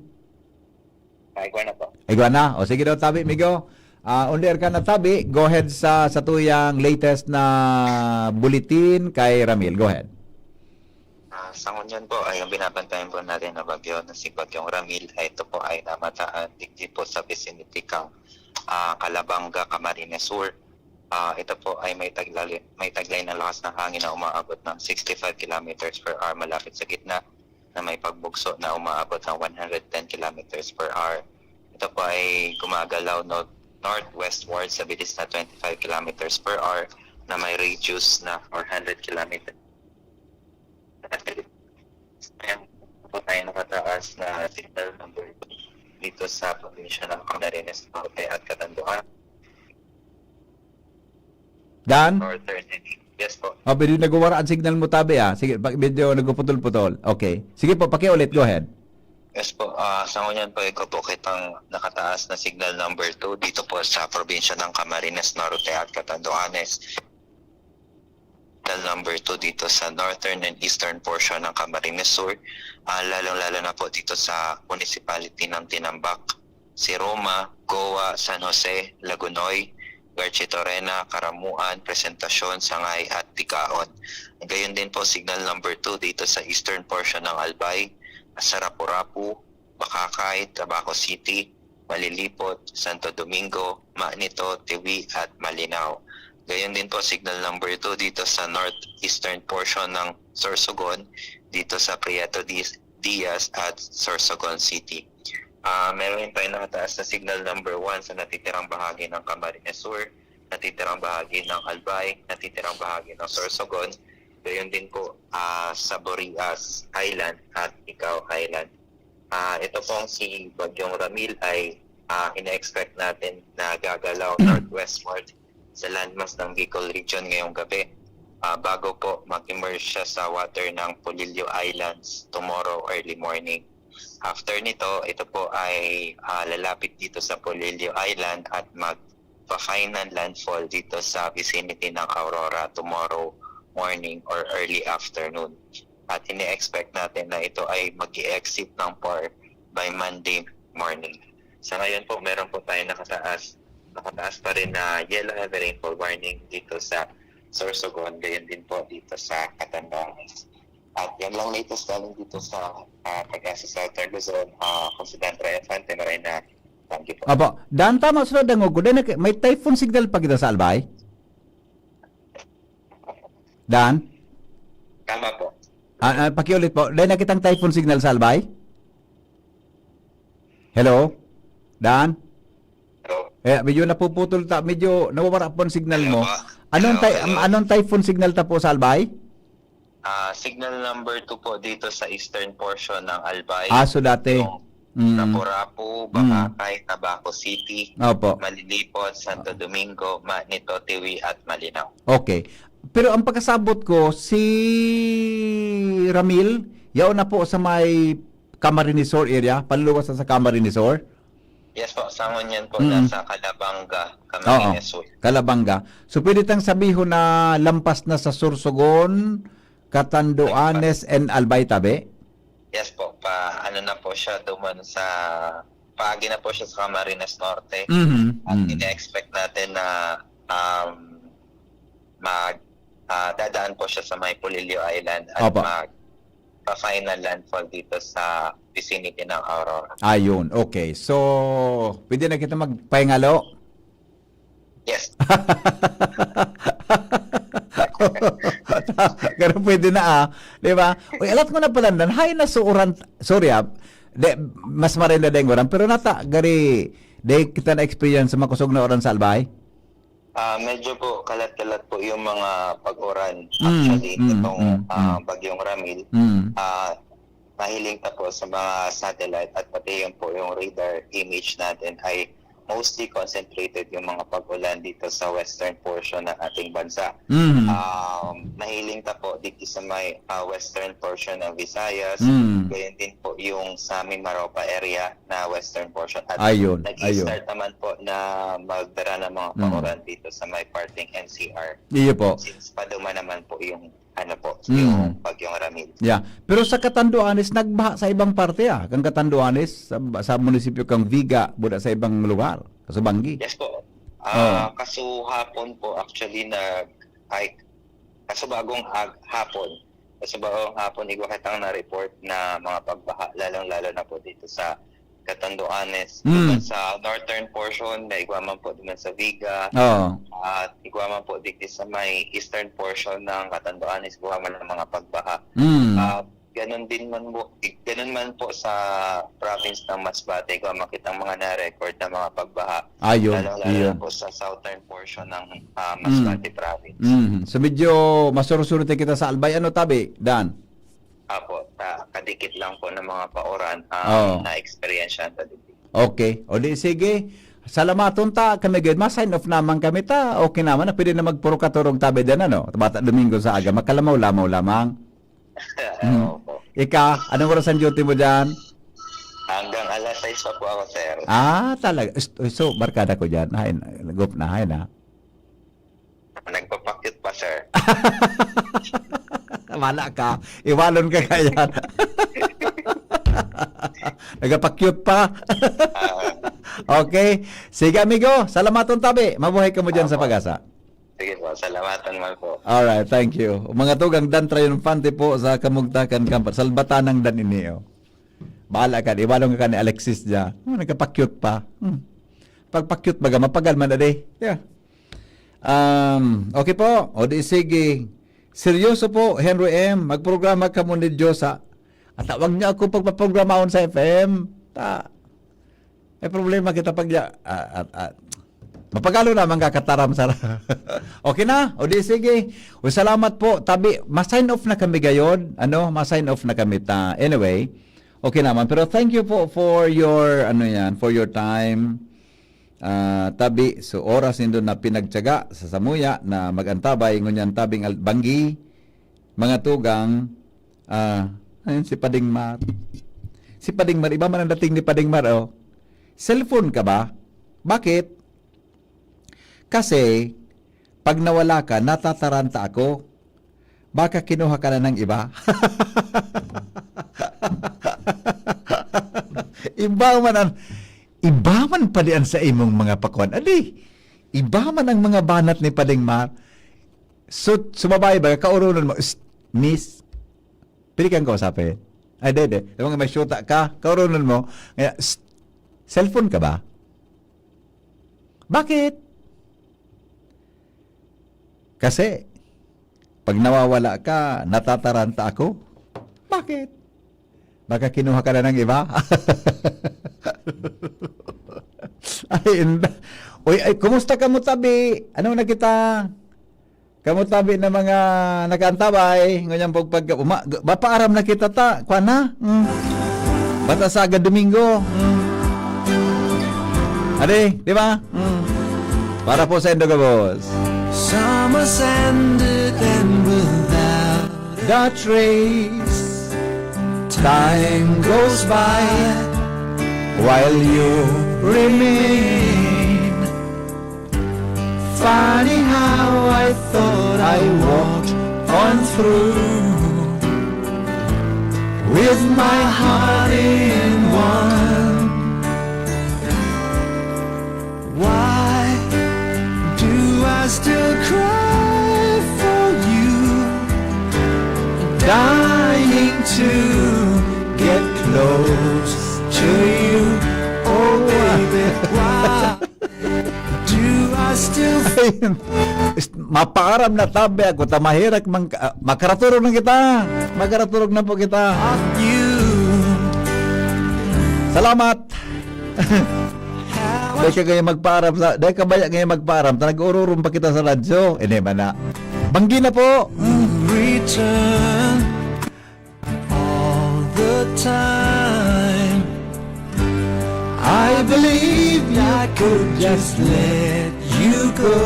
Ay, igwa na po. Igwa na. O sige daw, tabi, amigo. Ah, on the air ka na, tabi. Go ahead sa, sa tuyang latest na bulletin kay Ramil. Go ahead. Ah, sa ngunyan po, ay ang binabantayan po natin na bagyo na si Bagyong Ramil ay ito po ay namataan digdi po sa vicinity kang, ah, Calabanga, Camarines Sur. Ah, ito po ay may taglali-, may taglay na lakas ng hangin na umaabot ng sixty-five kilometers per hour malapit sa gitna na may pagbugso na umaabot ng one hundred ten kilometers per hour. Ito po ay gumagalaw no-, northwestward sa bilis na twenty-five kilometers per hour na may radius na four hundred kilometers. Ayan po tayo nakataas na signal number two dito sa probinsya ng Camarines Norte at Catanduanes. Dan? Northern. Yes po. Oh, medyo nagwawara ang signal mo, tabi, ah. Sige, pag medyo nagpuputol-putol. Okay. Sige po, pakiulit. Go ahead. Yes po. Ah, sa ngunyan po, ikaw po kitang nakataas na signal number two dito po sa probinsya ng Camarines Norte at Catanduanes. Signal number two dito sa northern and eastern portion ng Camarines Sur, ah, lalong-lalo na po dito sa municipality ng Tinambac, Siroma, Goa, San Jose, Lagonoy, Garchitorena, Caramuan, Presentacion, Sangay at Tigaon. Gayon din po, signal number two dito sa eastern portion ng Albay, Sarapurapu, Bacacay, Tabaco City, Malilipot, Santo Domingo, Manito, Tiwi at Malinao. Gayon din po, signal number two dito sa northeastern portion ng Sorsogon, dito sa Prieto Di-, Diaz at Sorsogon City. Ah, meron din tayong nakataas na signal number one sa natitirang bahagi ng Camarines Sur, natitirang bahagi ng Albay, natitirang bahagi ng Sorsogon, Gayon din po ah, sa Borias Island at Icao Island. Ah, ito pong si Bagyong Ramil ay ah, ina-expect natin na gagalaw northwestward sa landmass ng Bicol Region ngayong gabi. Ah, bago po mag-emerge siya sa water ng Polillo Islands tomorrow early morning. After nito, ito po ay ah, lalapit dito sa Polillo Island at magpa-final landfall dito sa vicinity ng Aurora tomorrow morning or early afternoon. At ini-expect natin na ito ay mag-exit ng PAR by Monday morning. Sa ngayon po, meron po tayo nakataas, nakataas pa rin na yellow heavy rainfall warning dito sa Sorsogon, gayon din po dito sa Catanduanes. At yan lang latest galing dito sa uh, Pag-asa Southern Luzon. Uh, kung si Dan Triumphante, maray na. Thank you po. Apo, Dan, tama sa dangog ko. Dahil may typhoon signal pa kita sa Albay? Dan? Tama po. Ah, ah, pakiulit po. Dahil nakitang typhoon signal sa Albay? Hello? Dan? Hello? Eh, medyo napuputol ta, medyo nawawara po ang signal mo. Anong, ty- anong typhoon signal ta po sa Albay? Ah, signal number two po dito sa eastern portion ng Albay. Ah, so dati. Yung Mm. Naporapo, Mm. Boracay, Tabaco City, Opo. Malilipot, Santo Domingo, Manito, Tiwi at Malinao. Okay. Pero ang pagkasabot ko, si Ramil, yaon na po sa may Camarines Sur area, panluwas na sa Camarines Sur. Yes po, sangon yan po, Mm. nasa Calabanga, Oo, Camarines Sur. Calabanga. So pwede tang sabihon na lampas na sa Sorsogon, Catanduanes and Albay, tabi? Yes po, pa ano na po siya duman sa, paagi na po siya sa Camarines Norte. Mhm, At mhm. ina-expect natin na um, mag ah, dadaan po siya sa may Polillo Island at Opo. mag pa-final landfall dito sa vicinity ng Aurora. Ayun, okay. So, pwede na kita magpahingalo? Yes. Pero pwede na ah, di ba? Uy, alat ko na pala nan, hay na sa uran, sorry ah, de, mas marenda deng uran, pero nata, gari, de kita na-experience sa makusog na uran sa Albay? Ah, medyo po kalat-kalat po yung mga pag-uran Mm, actually mm, itong mm, ah, mm. Bagyong Ramil. Mm. Ah, mahiling ta po sa mga satellite at pati yung po yung radar image natin ay mostly concentrated yung mga pag-ulan dito sa western portion ng ating bansa. Mm. Um, mahiling ta po dito sa may ah, western portion ng Visayas, Mm. gayon din po yung sa Mimaropa area na western portion. At Ayun, nag-start ayun. naman po na magdara ng mga Mm. pauran dito sa may parting N C R. Iyo po. Since paduma naman po yung ano po, Mm. yung Bagyong Ramil. Yeah. Pero sa Catanduanes, nagbaha sa ibang parte ah. Kang Catanduanes, sa, sa munisipyo kang Viga, buda sa ibang lugar. Sa Banggi. Yes po. Ah, Oh. kaso hapon po, actually, nag, ay, kaso bagong hag, hapon. Kaso bagong hapon, igwa kitang na-report na mga pagbaha, lalong-lalo na po dito sa Catanduanes. Mm. Diba sa northern portion, na igwa man po diman sa Viga. Oo. At igwa man po digdi sa may eastern portion ng Catanduanes, igwa man ang mga pagbaha. Mm. Ah, ganun din man po, ganun man po sa province ng Masbate, igwa man kitang mga na-record na mga pagbaha. Ayun, Lalong-lalo ayun. na po sa southern portion ng ah, Mm. Masbate province. Mm. So medyo masursurte kita sa Albay. Ano tabi, Dan? Apo, ta, kadikit lang po ng mga pauran ang Oo. na-experience ta digdi. Okay. O di sige. Salamaton ta kami gid. Ma-sign off naman kami ta. Okay naman na pwede na magpuro katurog tabi din ano. Bata Domingo sa aga. Makalamaw-lamaw lamang. Hmm. Opo. Ika, anong oras ang duty mo dyan? Hanggang alas sais pa po ako, sir. Ah, talaga. Est-, So, barkada ko dyan. Ay, nagop na, ay na. Nagpapakyut pa, sir. Wala ka. Iwalon ka kaya. Nagapakyut pa. Ah. Okay. Sige, amigo. Salamaton tabi. Mabuhay ka mo dyan sa Apo. Pag-asa. Sige po. Salamatan man po. Alright, thank you. Mga tugang Dan Triumphante po sa Kamugtakan Kampat. Salbatanang Dan ini, oh. Bahala ka, iwalon ka ni Alexis dya. Oh, nagkapakyut pa. Hmm. Pagpakyut baga, mapagal man, ade. Yeah. Um, okay po. O di sige. Seryoso po, Henry M. Magprograma ka mo ni Diyos, ha? At wag niyo ako pagpaprogramahon sa F M. Ta, may problema kita pag ya-, ah, ah, ah. Mapagalo na, mga kataram, sara. Okay na? O di, sige. O, salamat po. Tabi, ma-sign off na kami gayod. Ano? Ma-sign off na kami ta. Anyway, okay naman. Pero thank you po for your, ano yan, for your time. Ah, tabi, so oras nindo na pinagtiyaga sa samuya na mag-antabay, ngunyan tabing al-, banggi, mga tugang, ah, ayun si Pading Mar. Si Pading Mar, iba man ang dating ni Pading Mar, oh. Cellphone ka ba? Bakit? Kasi, pag nawala ka, natataranta ako. Baka kinuha ka na ng iba. Iba man ang, iba man pa diyan sa imong mga pakuan. Adi, iba man ang mga banat ni Pading Mar. So, sumabay ba, kaurunon mo, "Psst, miss, pwede kang kausapin?" Ay, di, di. Yung may syuta ka, kaurunon mo, kaya, "Psst, cellphone ka ba?" Bakit? Kasi, pag nawawala ka, natataranta ako. Bakit? Baka kinuha ka na ng iba? Ay, inda. Uy, ay, kumusta ka mo, tabi? Ano na kita? Kamo tabi na mga nakaantabay, ngunyan pag, pag, uma-, mapaaram na kita ta, kwa na? Mm. Bata sa agad Domingo. Mm. Ade, di ba? Mm. Para po sa Indo Gabos. Some ascended and without the trace. Time goes by while you remain. Funny how I thought I walked on through with my heart in one. Why do I still cry for you? Dying to get close to you. Oh, baby, why? Do I still Ayun. Is-, mapaaram na tabi ako, ta maherak man ka-, ah, makaraturog na kita. Makaraturog na po kita. Of you? Salamat. How Dahil ka ngayon magpaaram sa, dahil ka baya ngayon magpaaram, ta nag-ururom pa kita sa radyo. Hindi man na. Banggi na po. Return. All the time. I believe I could just let you go.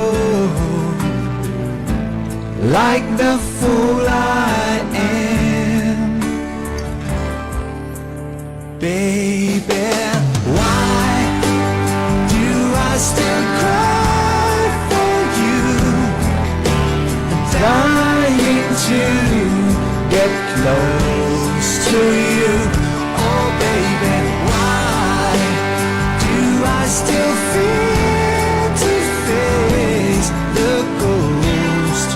Like the fool I am. Baby, why do I still cry for you? Dying to get close to you. Oh, baby, why do I still fear to face the ghost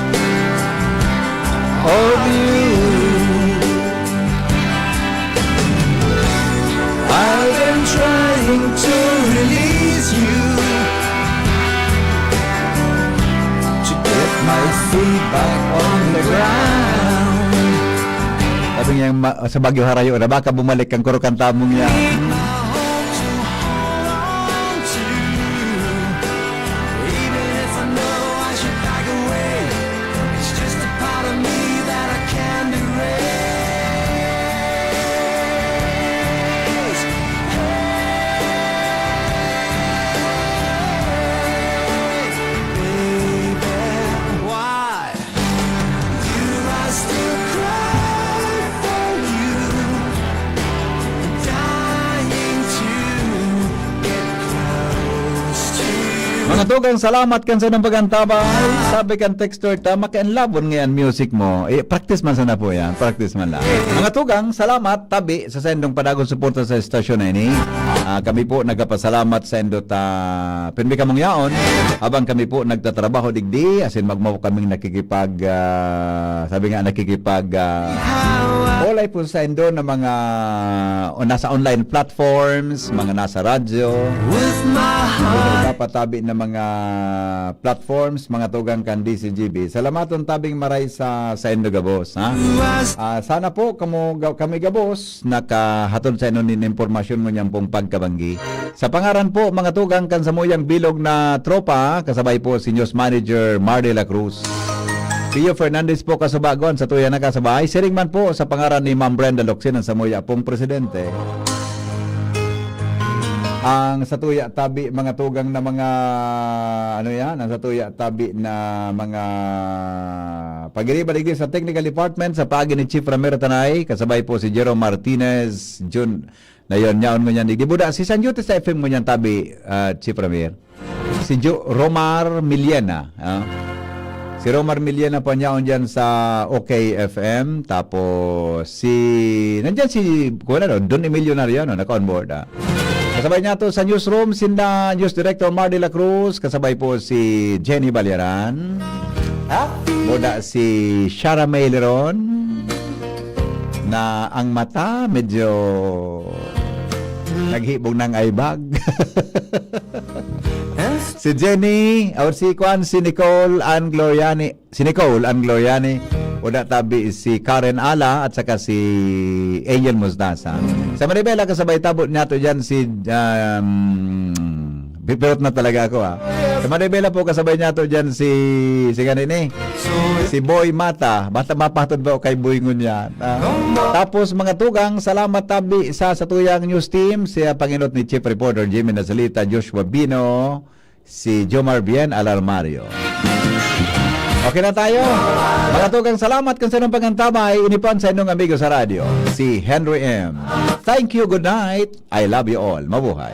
of you? I've been trying to release you, to get my feet back on the ground. Sabi niya, ma-, sa Baguio Harayo na, baka bumalik ang kurukan tamong yan. Need my home to hold on to, even if I know I should back away. It's just a part of me that I can't erase. Hey, baby, why do I still cry for you? Dying to get close to you. Mga tugang, salamat kan sa inyong pag-antabay. Sabi kan texter ta, "Makianlabon ngayon music mo." Eh, practice man sana po yan. Practice man lang. Mga tugang, salamat, tabi, sa saindong padagong suporta sa estasyon na ini. Ah, kami po nagpapasalamat saindo ta pirmi kamong yaon habang kami po nagtatrabaho digdi, asin magmao kaming nakikipag, ah, sabi nga, nakikipag, ah, olay po saindo na mga, o nasa online platforms, mga nasa radyo, With my heart. Dapat tabi na mga platforms, mga tugang kan D C G B. Salamaton tabing maray sa, saindo gabos, ha? Ah, sana po kamo ga-, kami gabos nakahatod saindo nin impormasyon ngunyan pong pagka- Banggi. Sa pangaran po, mga tugang, kan samuyang bilog na tropa, kasabay po si News Manager Mar de la Cruz. Pio Fernandez po, kasubagon, sa tuya na kasabay. Siring man po sa pangaran ni Ma'am Brenda Locsin, ang samuya pong presidente. Ang satuya tabi, mga tugang na mga, ano yan, ang satuya tabi na mga pagiriba digdi sa technical department, sa paagi ni Chief Ramiro Tanay, kasabay po si Jerome Martinez, Jun, na yun, yaon ngunyan. Digdi buda, si San Jute sa F M ngunyan tabi, ah, Chief Ramir. Si Jo-, Romar Miliena, ah. Si Romar Miliena po yaon dyan sa OK F M. Tapos si, nandyan si, kuwan ano, Don Emilio Nariano, naka-onboard, ah. Kasabay niya to sa newsroom, sinda News Director Mar de la Cruz, kasabay po si Jenny Balyaran. Buda si Shara May Leron na ang mata medyo naghibong ng aibag. Si Jenny, or si Kwan, si Nicole Ann Gloriani, si Nicole Ann Gloriani, o da tabi si Karen Ala at saka si Angel Mustasa. Sa Maribela, kasabay tabot niya to dyan si, um, pipirot na talaga ako, ah. Sa Maribela po, kasabay niya to dyan si, si gani ni, si Boy Mata. Basta mapatod ba o kay Boy ngunyan? Ah. Tapos, mga tugang, salamat tabi sa satuyang news team, si, ah, panginot ni Chief Reporter Jimmy Nazalita, Joshua Bino, si Jomar Bien Alarmario. Okay na tayo. Mga tugang, salamat kan sa inyong pangantabay. Ini po ang sa inyong amigo sa radyo, si Henry M. Thank you, good night. I love you all. Mabuhay.